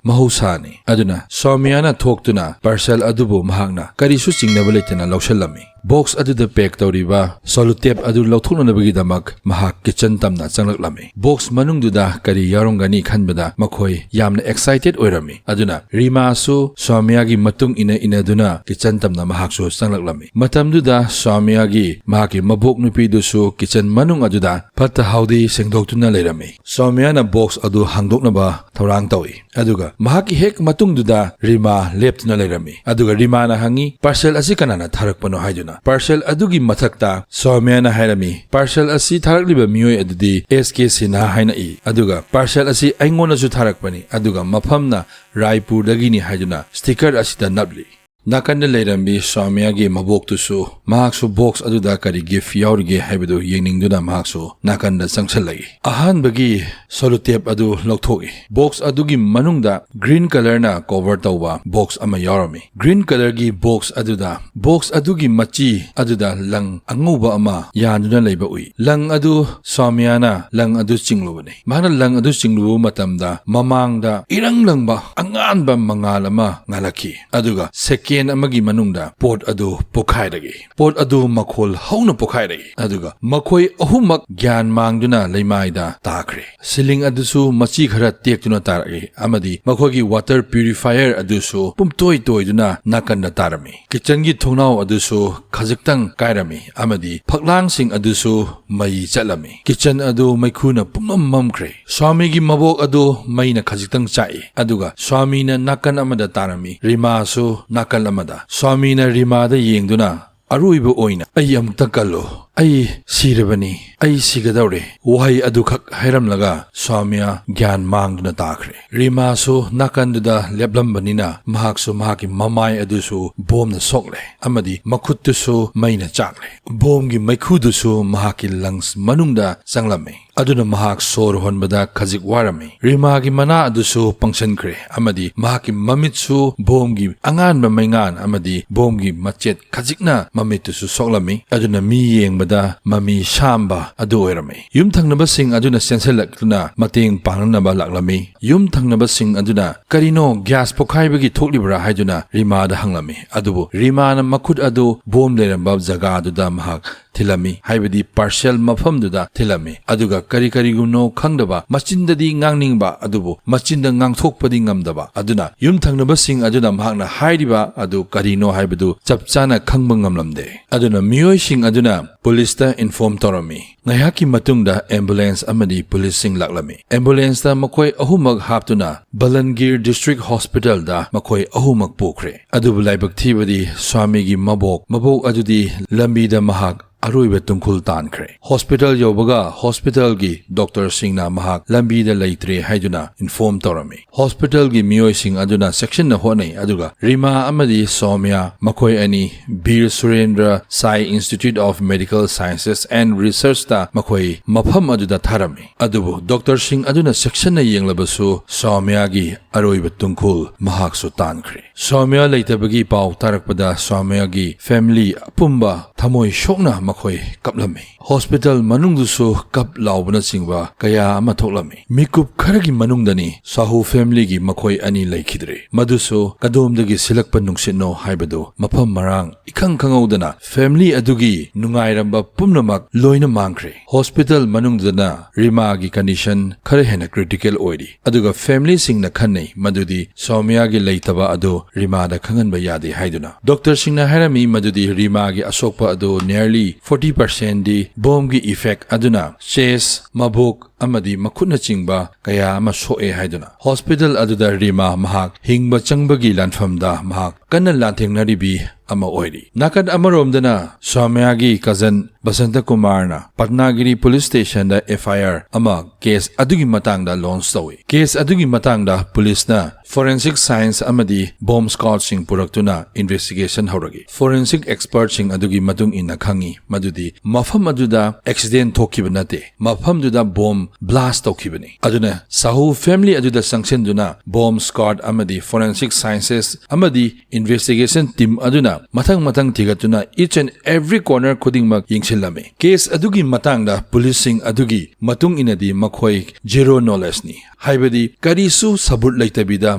ꯃꯍꯧꯁꯥꯅꯤ꯫ ꯑꯗꯨꯅ ꯁꯣꯃꯤꯌꯥꯅ ꯊꯣꯛꯇꯨꯅ ꯄꯥꯔꯁꯦꯜ ꯑꯗꯨꯕꯨ ꯃꯍꯥꯛꯅ ꯀꯔꯤꯁꯨ ꯆꯤꯡꯅꯕ ꯂꯩꯇꯅ ꯂꯧꯁꯤꯜꯂꯝꯃꯤ꯫ ꯕꯣꯛꯁ ꯑꯗꯨꯗ ꯄꯦꯛ ꯇꯧꯔꯤꯕ ꯁꯣꯂꯨꯇꯦꯞ ꯑꯗꯨ ꯂꯧꯊꯣꯛꯅꯅꯕꯒꯤꯗꯃꯛ ꯃꯍꯥꯛ ꯀꯤꯆꯟ ꯇꯝꯅ ꯆꯪꯂꯛꯂꯝꯃꯤ꯫ ꯕꯣꯛꯁ ꯃꯅꯨꯡꯗꯨꯗ ꯀꯔꯤ ꯌꯥꯎꯔꯝꯒꯅꯤ ꯈꯟꯕꯗ ꯃꯈꯣꯏ ꯌꯥꯝꯅ ꯑꯦꯛꯁꯥꯏꯇꯦꯗ ꯑꯣꯏꯔꯝꯃꯤ꯫ ꯑꯗꯨꯅ ꯔꯤꯃꯥꯁꯨ ꯁꯣꯃꯤꯌꯥꯒꯤ ꯃꯇꯨꯡ ꯏꯟꯅ ꯏꯟꯅꯗꯨꯅ ꯀꯤꯆꯟ ꯇꯝꯅ ꯃꯍꯥꯛꯁꯨ ꯆꯪꯂꯛꯂꯝꯃꯤ꯫ ꯃꯇꯝꯗꯨꯗ ꯁꯣꯃꯤꯌꯥꯒꯤ ꯃꯍꯥꯛꯀꯤ ꯃꯕꯣꯛ ꯅꯨꯄꯤꯗꯨꯁꯨ ꯀꯤꯆꯟ ꯃꯅꯨꯡ ꯑꯗꯨꯗ ꯐꯠꯇ ꯍꯥꯎꯗꯤ ꯁꯦꯡꯗꯣꯛꯇꯨꯅ ꯂꯩꯔꯝꯃꯤ꯫ ꯁꯣꯃꯤꯌꯥꯅ ꯕꯣꯛꯁ ꯑꯗꯨ ꯍꯥꯡꯗꯣꯛꯅꯕ ꯊꯧꯔꯥꯡ ꯇꯧꯏ꯫ ꯑꯗꯨꯒ ꯃꯍꯥꯛꯀꯤ ꯍꯦꯛ ꯃꯇꯨꯡꯗꯨꯗ ꯔꯤꯃꯥ ꯂꯦꯞꯇꯨꯅ ꯂꯩꯔꯝꯃꯤ꯫ ꯑꯗꯨꯒ ꯔꯤꯃꯥꯅ ꯍꯪꯉꯤ, "ꯄꯥꯔꯁꯦꯜ ꯑꯁꯤ ꯀꯅꯥꯅ ꯊꯥꯔꯛꯄꯅꯣ?" ꯍꯥꯏꯗꯨꯅ꯫ ꯄꯥꯔꯁꯦꯜ ꯑꯗꯨꯒꯤ ꯃꯊꯛꯇ ꯁꯣꯃꯤꯌꯥꯅ ꯍꯥꯏꯔꯝꯃꯤ, "ꯄꯥꯔꯁꯦꯜ ꯑꯁꯤ ꯊꯥꯔꯛꯂꯤꯕ ꯃꯤꯑꯣꯏ ꯑꯗꯨꯗꯤ ꯑꯦꯁ ꯀꯦ ꯁꯤꯟꯍꯥ ꯍꯥꯏꯅ ꯏ꯫ ꯑꯗꯨꯒ ꯄꯥꯔꯁꯦꯜ ꯑꯁꯤ ꯑꯩꯉꯣꯟꯗꯁꯨ ꯊꯥꯔꯛꯄꯅꯤ, ꯑꯗꯨꯒ ꯃꯐꯝꯅ ꯔꯥꯏꯄꯨꯔꯗꯒꯤꯅꯤ" ꯍꯥꯏꯗꯨꯅ ꯁ꯭ꯇꯤꯀꯔ ꯑꯁꯤꯗ ꯅꯞꯂꯤ꯫ ꯅꯥꯀꯟꯗ ꯂꯩꯔꯝꯕꯤ ꯁ꯭ꯋꯥꯃꯤꯌꯥꯒꯤ ꯃꯕꯣꯛꯇꯨꯁꯨ ꯃꯍꯥꯛꯁꯨ ꯕꯣꯛꯁ ꯑꯗꯨꯗ ꯀꯔꯤ ꯒꯤꯐ ꯌꯥꯎꯔꯤꯒꯦ ꯍꯥꯏꯕꯗꯨ ꯌꯦꯡꯅꯤꯡꯗꯨꯅ ꯃꯍꯥꯛꯁꯨ ꯅꯥꯀꯟꯗ ꯆꯪꯁꯜꯂꯛꯏ꯫ ꯑꯍꯥꯟꯕꯒꯤ ꯁꯣꯂꯨꯇꯦꯞ ꯑꯗꯨ ꯂꯧꯊꯣꯛꯏ꯫ ꯕꯣꯛꯁ ꯑꯗꯨꯒꯤ ꯃꯅꯨꯡꯗ ꯒ꯭ꯔꯤꯟ ꯀꯂꯔꯅ ꯀꯣꯚꯔ ꯇꯧꯕ ꯕꯣꯛꯁ ꯑꯃ ꯌꯥꯎꯔꯝꯃꯤ꯫ ꯒ꯭ꯔꯤꯟ ꯀꯂꯔꯒꯤ ꯕꯣꯛꯁ ꯑꯗꯨꯗ, ꯕꯣꯛꯁ ꯑꯗꯨꯒꯤ ꯃꯆꯤ ꯑꯗꯨꯗ ꯂꯪ ꯑꯉꯧꯕ ꯑꯃ ꯌꯥꯟꯗꯨꯅ ꯂꯩꯕ ꯎꯏ꯫ ꯂꯪ ꯑꯗꯨ ꯁ꯭ꯋꯥꯃꯤꯌꯥꯅ ꯂꯪ ꯑꯗꯨ ꯆꯤꯡꯂꯨꯕꯅꯤ꯫ ꯃꯍꯥꯛꯅ ꯂꯪ ꯑꯗꯨ ꯆꯤꯡꯂꯨꯕ ꯃꯇꯝꯗ ꯃꯃꯥꯡꯗ ꯏꯔꯪ ꯂꯪꯕ ꯑꯉꯥꯟꯕ ꯃꯉꯥꯜ ꯑꯃ ꯉꯥꯜꯂꯛꯈꯤ꯫ ꯑꯗꯨꯒ ꯁꯦꯀꯦꯟ ꯑꯃꯒꯤ ꯃꯅꯨꯡꯗ ꯄꯣꯠ ꯑꯗꯨ ꯄꯣꯈꯥꯏꯔꯛꯏ꯫ ꯄꯣꯠ ꯑꯗꯨ ꯃꯈꯣꯜ ꯍꯧꯅ ꯄꯣꯈꯥꯏꯔꯛꯏ꯫ ꯑꯗꯨꯒ ꯃꯈꯣꯏ ꯑꯍꯨꯝꯃꯛ ꯒ꯭ꯌꯥꯟ ꯃꯥꯡꯗꯨꯅ ꯂꯩꯃꯥꯏꯗ ꯇꯥꯈ꯭ꯔꯦ꯫ ꯁꯤꯂꯤꯡ ꯑꯗꯨꯁꯨ ꯃꯆꯤ ꯈꯔ ꯇꯦꯛꯇꯨꯅ ꯇꯥꯔꯛꯏ ꯑꯃꯗꯤ ꯃꯈꯣꯏꯒꯤ ꯋꯥꯇꯔ ꯄ꯭ꯌꯨꯔꯤꯐꯥꯌꯔ ꯑꯗꯨꯁꯨ ꯄꯨꯝꯇꯣꯏ ꯇꯣꯏꯗꯨꯅ ꯅꯥꯀꯟꯗ ꯇꯥꯔꯝꯃꯤ꯫ ꯀꯤꯆꯟꯒꯤ ꯊꯣꯡꯅꯥꯎ ꯑꯗꯨꯁꯨ ꯈꯖꯤꯛꯇꯪ ꯀꯥꯏꯔꯝꯃꯤ ꯑꯃꯗꯤ ꯐꯛꯂꯥꯡꯁꯤꯡ ꯑꯗꯨꯁꯨ ꯃꯩ ꯆꯠꯂꯝꯃꯤ꯫ ꯀꯤꯆꯟ ꯑꯗꯨ ꯃꯩꯈꯨꯅ ꯄꯨꯝꯃꯝ ꯃꯝꯈ꯭ꯔꯦ꯫ ꯁ꯭ꯋꯥꯃꯤꯒꯤ ꯃꯕꯣꯛ ꯑꯗꯨ ꯃꯩꯅ ꯈꯖꯤꯛꯇꯪ ꯆꯥꯛꯏ, ꯑꯗꯨꯒ ꯁ꯭ꯋꯥꯃꯤꯅ ꯅꯥꯀꯟ ꯑꯃꯗ ꯇꯥꯔꯝꯃꯤ, ꯔꯤꯃꯥꯁꯨ ꯅꯥꯀꯜ ꯑꯃꯗ꯫ ꯁ꯭ꯋꯥꯃꯤꯅ ꯔꯤꯃꯥꯗ ꯌꯦꯡꯗꯨꯅ, "ꯑꯔꯣꯏꯕ ꯑꯣꯏꯅ ꯑꯩ ꯑꯃꯨꯛꯇ ꯀꯜꯂꯨ, "ꯑꯩ ꯁꯤꯔꯕꯅꯤ, ꯑꯩ ꯁꯤꯒꯗꯧꯔꯦ" ꯋꯥꯍꯩ ꯑꯗꯨꯈꯛ ꯍꯥꯏꯔꯝꯂꯒ ꯁ꯭ꯋꯥꯃꯤꯌꯥ ꯒ꯭ꯌꯥꯟ ꯃꯥꯡꯗꯨꯅ ꯇꯥꯈ꯭ꯔꯦ꯫ ꯔꯤꯃꯥꯁꯨ ꯅꯥꯀꯟꯗꯨꯗ ꯂꯦꯞꯂꯝꯕꯅꯤꯅ ꯃꯍꯥꯛꯁꯨ ꯃꯍꯥꯛꯀꯤ ꯃꯃꯥꯏ ꯑꯗꯨꯁꯨ ꯕꯣꯝꯅ ꯁꯣꯛꯂꯦ ꯑꯃꯗꯤ ꯃꯈꯨꯠꯇꯨꯁꯨ ꯃꯩꯅ ꯆꯥꯛꯂꯦ꯫ ꯕꯣꯝꯒꯤ ꯃꯩꯈꯨꯗꯨꯁꯨ ꯃꯍꯥꯛꯀꯤ ꯂꯪꯁ ꯃꯅꯨꯡꯗ ꯆꯪꯂꯝꯃꯤ꯫ ꯑꯗꯨꯅ ꯃꯍꯥꯛ ꯁꯣꯔ ꯍꯣꯟꯕꯗ ꯈꯖꯤꯛ ꯋꯥꯔꯝꯃꯤ꯫ ꯔꯤꯃꯥꯒꯤ ꯃꯅꯥ ꯑꯗꯨꯁꯨ ꯄꯪꯁꯟꯈ꯭ꯔꯦ ꯑꯃꯗꯤ ꯃꯍꯥꯛꯀꯤ ꯃꯃꯤꯠꯁꯨ ꯕꯣꯝꯒꯤ ꯑꯉꯥꯟꯕ ꯃꯩꯉꯥꯟ ꯑꯃꯗꯤ ꯕꯣꯝꯒꯤ ꯃꯆꯦꯠ ꯈꯖꯤꯛꯅ ꯃꯃꯤꯠꯇꯨꯁꯨ ꯁꯣꯛꯂꯝꯃꯤ꯫ ꯑꯗꯨꯅ ꯃꯤ ꯌꯦꯡꯕꯗ ꯃꯃꯤ ꯁꯥꯝꯕ ꯑꯗꯨ ꯑꯣꯏꯔꯝꯃꯤ꯫ ꯌꯨꯝꯊꯪꯅꯕꯁꯤꯡ ꯑꯗꯨꯅ ꯆꯦꯟꯁꯤꯜꯂꯛꯇꯨꯅ ꯃꯇꯦꯡ ꯄꯥꯡꯅꯅꯕ ꯂꯥꯛꯂꯝꯃꯤ꯫ ꯌꯨꯝꯊꯪꯅꯕꯁꯤꯡ ꯑꯗꯨꯅ "ꯀꯔꯤꯅꯣ, ꯒ꯭ꯌꯥꯁ ꯄꯣꯈꯥꯏꯕꯒꯤ ꯊꯣꯛꯂꯤꯕ꯭ꯔꯥ?" ꯍꯥꯏꯗꯨꯅ ꯔꯤꯃꯥꯗ ꯍꯪꯂꯝꯃꯤ꯫ ꯑꯗꯨꯕꯨ ꯔꯤꯃꯥꯅ ꯃꯈꯨꯠ ꯑꯗꯨ ꯕꯣꯝ ꯂꯩꯔꯝꯕ ꯖꯒꯥꯗꯨꯗ ꯃꯍꯥꯛ ꯊꯤꯜꯂꯝꯃꯤ, ꯍꯥꯏꯕꯗꯤ ꯄꯥꯔꯁꯦꯜ ꯃꯐꯝꯗꯨꯗ ꯊꯤꯜꯂꯝꯃꯤ꯫ ꯑꯗꯨꯒ ꯀꯔꯤ ꯀꯔꯤꯒꯨꯝꯅꯣ ꯈꯪꯗꯕ, ꯃꯆꯤꯟꯗꯗꯤ ꯉꯥꯡꯅꯤꯡꯕ ꯑꯗꯨꯕꯨ ꯃꯆꯤꯟꯗ ꯉꯥꯡꯊꯣꯛꯄꯗꯤ ꯉꯝꯗꯕ꯫ ꯑꯗꯨꯅ ꯌꯨꯝꯊꯪꯅꯕꯁꯤꯡ ꯑꯗꯨꯅ ꯃꯍꯥꯛꯅ ꯍꯥꯏꯔꯤꯕ ꯑꯗꯨ ꯀꯔꯤꯅꯣ ꯍꯥꯏꯕꯗꯨ ꯆꯞ ꯆꯥꯅ ꯈꯪꯕ ꯉꯝꯂꯝꯗꯦ꯫ ꯑꯗꯨꯅ ꯃꯤꯑꯣꯏꯁꯤꯡ ꯑꯗꯨꯅ ꯄꯨꯂꯤꯁꯇ ꯏꯟꯐꯣꯔꯝ ꯇꯧꯔꯝꯃꯤ꯫ ꯉꯥꯏꯍꯥꯛꯀꯤ ꯃꯇꯨꯡꯗ ꯑꯦꯝꯕꯨꯂꯦꯟꯁ ꯑꯃꯗꯤ ꯄꯨꯂꯤꯁꯁꯤꯡ ꯂꯥꯛꯂꯝꯃꯤ꯫ ꯑꯦꯝꯕꯨꯂꯦꯟꯁꯇ ꯃꯈꯣꯏ ꯑꯍꯨꯝꯃꯛ ꯍꯥꯞꯇꯨꯅ ꯕꯂꯟꯒꯤꯔ ꯗꯤꯁꯇ꯭ꯔꯤꯛ ꯍꯣꯁꯄꯤꯇꯥꯜꯗ ꯃꯈꯣꯏ ꯑꯍꯨꯝꯃꯛ ꯄꯨꯈ꯭ꯔꯦ꯫ ꯑꯗꯨꯕꯨ ꯂꯥꯏꯕꯛ ꯊꯤꯕꯗꯤ ꯁ꯭ꯋꯥꯃꯤꯒꯤ ꯃꯕꯣꯛ, ꯃꯕꯣꯛ ꯑꯗꯨꯗꯤ ꯂꯝꯕꯤꯗ ꯃꯍꯥꯛ ꯑꯔꯣꯏꯕ ꯇꯨꯡꯈꯨꯜ ꯇꯥꯟꯈ꯭ꯔꯦ꯫ ꯍꯣꯁꯄꯤꯇꯥꯜ ꯌꯧꯕꯒ ꯍꯣꯁꯄꯤꯇꯥꯜꯒꯤ ꯗꯣꯛꯇꯔꯁꯤꯡꯅ ꯃꯍꯥꯛ ꯂꯝꯕꯤꯗ ꯂꯩꯇ꯭ꯔꯦ ꯍꯥꯏꯗꯨꯅ ꯏꯟꯐꯣꯔꯝ ꯇꯧꯔꯝꯃꯤ꯫ ꯍꯣꯁꯄꯤꯇꯥꯜꯒꯤ ꯃꯤꯑꯣꯏꯁꯤꯡ ꯑꯗꯨꯅ ꯆꯦꯛꯁꯤꯟꯅ ꯍꯣꯠꯅꯩ, ꯑꯗꯨꯒ ꯔꯤꯃꯥ ꯑꯃꯗꯤ ꯁꯣꯃꯤꯌꯥ, ꯃꯈꯣꯏ ꯑꯅꯤ Bir Surendra Sai institute of medical sciences and ꯔꯤꯁꯔꯆꯇ ꯃꯈꯣꯏ ꯃꯐꯝ ꯑꯗꯨꯗ ꯊꯥꯔꯝꯃꯤ꯫ ꯑꯗꯨꯕꯨ ꯗꯣꯛꯇꯔꯁꯤꯡ ꯑꯗꯨꯅ ꯆꯦꯛꯁꯤꯟꯅ ꯌꯦꯡꯂꯕꯁꯨ ꯁꯣꯃꯤꯌꯥꯒꯤ ꯑꯔꯣꯏꯕ ꯇꯨꯡꯈꯨꯜ ꯃꯍꯥꯛꯁꯨ ꯇꯥꯟꯈ꯭ꯔꯦ꯫ ꯁ꯭ꯋꯥꯃꯤꯌꯥ ꯂꯩꯇꯕꯒꯤ ꯄꯥꯎ ꯇꯥꯔꯛꯄꯗ ꯁ꯭ꯋꯥꯃꯤꯌꯥꯒꯤ ꯐꯦꯃꯤꯂꯤ ꯑꯄꯨꯝꯕ ꯊꯃꯣꯏ ꯁꯣꯛꯅ ꯃꯈꯣꯏ ꯀꯞꯂꯝꯃꯤ꯫ ꯍꯣꯁꯄꯤꯇꯥꯜ ꯃꯅꯨꯡꯗꯁꯨ ꯀꯞ ꯂꯥꯎꯕꯅꯆꯤꯡꯕ ꯀꯌꯥ ꯑꯃ ꯊꯣꯛꯂꯝꯃꯤ꯫ ꯃꯤꯀꯨꯞ ꯈꯔꯒꯤ ꯃꯅꯨꯡꯗꯅꯤ ꯁꯥꯍꯨ ꯐꯦꯃꯤꯂꯤꯒꯤ ꯃꯈꯣꯏ ꯑꯅꯤ ꯂꯩꯈꯤꯗ꯭ꯔꯦ꯫ ꯃꯗꯨꯁꯨ ꯀꯗꯣꯝꯗꯒꯤ ꯁꯤꯜꯂꯛꯄ ꯅꯨꯡꯁꯤꯠꯅꯣ ꯍꯥꯏꯕꯗꯨ ꯃꯐꯝ ꯃꯔꯥꯡ ꯏꯈꯪ ꯈꯪꯍꯧꯗꯅ ꯐꯦꯃꯤꯂꯤ ꯑꯗꯨꯒꯤ ꯅꯨꯡꯉꯥꯏꯔꯝꯕ ꯄꯨꯝꯅꯃꯛ ꯂꯣꯏꯅ ꯃꯥꯡꯈ꯭ꯔꯦ꯫ ꯍꯣꯁꯄꯤꯇꯥꯜ ꯃꯅꯨꯡꯗꯅ ꯔꯤꯃꯥꯒꯤ ꯀꯟꯗꯤꯁꯟ ꯈꯔ ꯍꯦꯟꯅ ꯀ꯭ꯔꯤꯇꯤꯀꯦꯜ ꯑꯣꯏꯔꯤ꯫ ꯑꯗꯨꯒ ꯐꯦꯃꯤꯂꯤꯁꯤꯡꯅ ꯈꯟꯅꯩ ꯃꯗꯨꯗꯤ ꯁꯣꯃꯤꯌꯥꯒꯤ ꯂꯩꯇꯕ ꯑꯗꯨ ꯔꯤꯃꯥꯗ ꯈꯪꯍꯟꯕ ꯌꯥꯗꯦ ꯍꯥꯏꯗꯨꯅ꯫ ꯗꯣꯛꯇꯔꯁꯤꯡꯅ ꯍꯥꯏꯔꯝꯃꯤ ꯃꯗꯨꯗꯤ ꯔꯤꯃꯥꯒꯤ ꯑꯁꯣꯛꯄ ꯑꯗꯨ ꯅꯤꯌꯔꯂꯤ ꯐꯣꯔꯇꯤ ꯄꯥꯔꯁꯦꯟꯗꯤ ꯕꯣꯝꯒꯤ ꯏꯐꯦꯛ ꯑꯗꯨꯅ ꯆꯦꯁ, ꯃꯕꯨꯛ, ꯑꯃꯗꯤ ꯃꯈꯨꯠꯅꯆꯤꯡꯕ ꯀꯌꯥ ꯑꯃ ꯁꯣꯛꯑꯦ ꯍꯥꯏꯗꯨꯅ꯫ ꯍꯣꯁꯄꯤꯇꯥꯜ ꯑꯗꯨꯗ ꯔꯤꯃꯥ ꯃꯍꯥꯛ ꯍꯤꯡꯕ ꯆꯪꯕꯒꯤ ꯂꯥꯟꯐꯝꯗ ꯃꯍꯥꯛ ꯀꯟꯅ ꯂꯥꯟꯊꯦꯡꯅꯔꯤꯕꯤ ꯑꯃ ꯑꯣꯏꯔꯤ꯫ ꯅꯥꯀꯟ ꯑꯃꯔꯣꯝꯗꯅ ꯁ꯭ꯋꯥꯃ꯭ꯌꯥꯒꯤ ꯀꯖꯟ ꯕꯁꯟꯇ ꯀꯨꯃꯥꯔꯅ ꯄꯠꯅꯥꯒꯤꯔꯤ ꯄꯨꯂꯤꯁ ꯁ꯭ꯇꯦꯁꯟꯗ ꯑꯦꯐ ꯑꯥꯏ ꯑꯥꯔ ꯑꯃ ꯀꯦꯁ ꯑꯗꯨꯒꯤ ꯃꯇꯥꯡꯗ ꯂꯣꯟꯆ ꯇꯧꯏ꯫ ꯀꯦꯁ ꯑꯗꯨꯒꯤ ꯃꯇꯥꯡꯗ ꯄꯨꯂꯤꯁꯅ ꯐꯣꯔꯦꯟꯁꯤꯛ ꯁꯥꯏꯟꯁ ꯑꯃꯗꯤ ꯕꯣꯝ ꯁ꯭ꯀ꯭ꯋꯥꯗꯁꯤꯡ ꯄꯨꯔꯛꯇꯨꯅ ꯏꯟꯚꯦꯁꯇꯤꯒꯦꯁꯟ ꯍꯧꯔꯛꯏ꯫ ꯐꯣꯔꯦꯟꯁꯤꯛ ꯑꯦꯛꯁꯄꯔꯠꯁꯤꯡ ꯑꯗꯨꯒꯤ ꯃꯇꯨꯡ ꯏꯟꯅ ꯈꯪꯉꯤ ꯃꯗꯨꯗꯤ ꯃꯐꯝ ꯑꯗꯨꯗ ꯑꯦꯛꯁꯤꯗꯦꯟ ꯊꯣꯛꯈꯤꯕ ꯅꯠꯇꯦ, ꯃꯐꯝꯗꯨꯗ ꯕꯣꯝ ꯕ꯭ꯂꯥꯁ ꯇꯧꯈꯤꯕꯅꯤ꯫ ꯑꯗꯨꯅ ꯁꯥꯍꯨ ꯐꯦꯃꯤꯂꯤ ꯑꯗꯨꯗ ꯆꯪꯁꯤꯟꯗꯨꯅ ꯕꯣꯝ ꯁ꯭ꯀ꯭ꯋꯥꯗ ꯑꯃꯗꯤ ꯐꯣꯔꯦꯟꯁꯤꯛ ꯁꯥꯏꯟꯁꯦꯁ ꯑꯃꯗꯤ ꯏꯟꯚꯦꯁꯇꯤꯒꯦꯁꯟ ꯇꯤꯝ ꯑꯗꯨꯅ ꯃꯊꯪ ꯃꯊꯪ ꯊꯤꯒꯠꯇꯨꯅ each and every corner ꯈꯨꯗꯤꯡꯃꯛ ꯌꯦꯡꯁꯤꯜꯂꯝꯃꯤ꯫ ꯀꯦꯁ ꯑꯗꯨꯒꯤ ꯃꯇꯥꯡꯗ ꯄꯨꯂꯤꯁꯁꯤꯡ ꯑꯗꯨꯒꯤ ꯃꯇꯨꯡ ꯏꯟꯅꯗꯤ ꯃꯈꯣꯏ ꯖꯦꯔꯣ ꯅꯣꯂꯦꯖꯅꯤ, ꯍꯥꯏꯕꯗꯤ ꯀꯔꯤꯁꯨ ꯁꯕꯨꯠ ꯂꯩꯇꯕꯤꯗ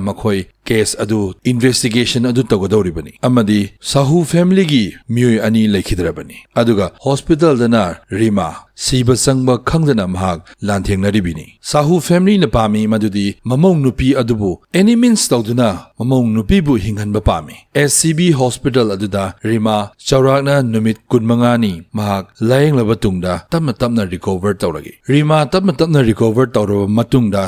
ꯃꯈꯣꯏ ꯀꯦꯁ ꯑꯗꯨ, ꯏꯟꯚꯦꯁꯇꯤꯒꯦꯁꯟ ꯑꯗꯨ ꯇꯧꯒꯗꯧꯔꯤꯕꯅꯤ ꯑꯃꯗꯤ ꯁꯥꯍꯨ ꯐꯦꯃꯤꯂꯤꯒꯤ ꯃꯤꯑꯣꯏ ꯑꯅꯤ ꯂꯩꯈꯤꯗ꯭ꯔꯕꯅꯤ꯫ ꯑꯗꯨꯒ ꯍꯣꯁꯄꯤꯇꯥꯜꯗꯅ ꯔꯤꯃꯥ ꯁꯤꯕ ꯆꯪꯕ ꯈꯪꯗꯅ ꯃꯍꯥꯛ ꯂꯥꯟꯊꯦꯡꯅꯔꯤꯕꯤꯅꯤ꯫ ꯁꯥꯍꯨ ꯐꯦꯃꯤꯂꯤꯅ ꯄꯥꯝꯃꯤ ꯃꯗꯨꯗꯤ ꯃꯃꯧ ꯅꯨꯄꯤ ꯑꯗꯨꯕꯨ ꯑꯦꯅꯤ ꯃꯤꯟꯁ ꯇꯧꯗꯨꯅ ꯃꯃꯧ ꯅꯨꯄꯤꯕꯨ ꯍꯤꯡꯍꯟꯕ ꯄꯥꯝꯃꯤ꯫ ꯑꯦꯁ ꯁꯤ ꯕꯤ ꯍꯣꯁꯄꯤꯇꯥꯜ ꯑꯗꯨꯗ ꯔꯤꯃꯥ ꯆꯥꯎꯔꯥꯛꯅ ꯅꯨꯃꯤꯠ ꯀꯨꯟꯃꯉꯥꯅꯤ ꯃꯍꯥꯛ ꯂꯥꯌꯦꯡꯂꯕ ꯇꯨꯡꯗ ꯇꯞꯅ ꯇꯞꯅ ꯔꯤꯀꯣꯚꯔ ꯇꯧꯔꯛꯏ꯫ ꯔꯤꯃꯥ ꯇꯞꯅ ꯇꯞꯅ ꯔꯤꯀꯣꯚꯔ ꯇꯧꯔꯕ ꯃꯇꯨꯡꯗ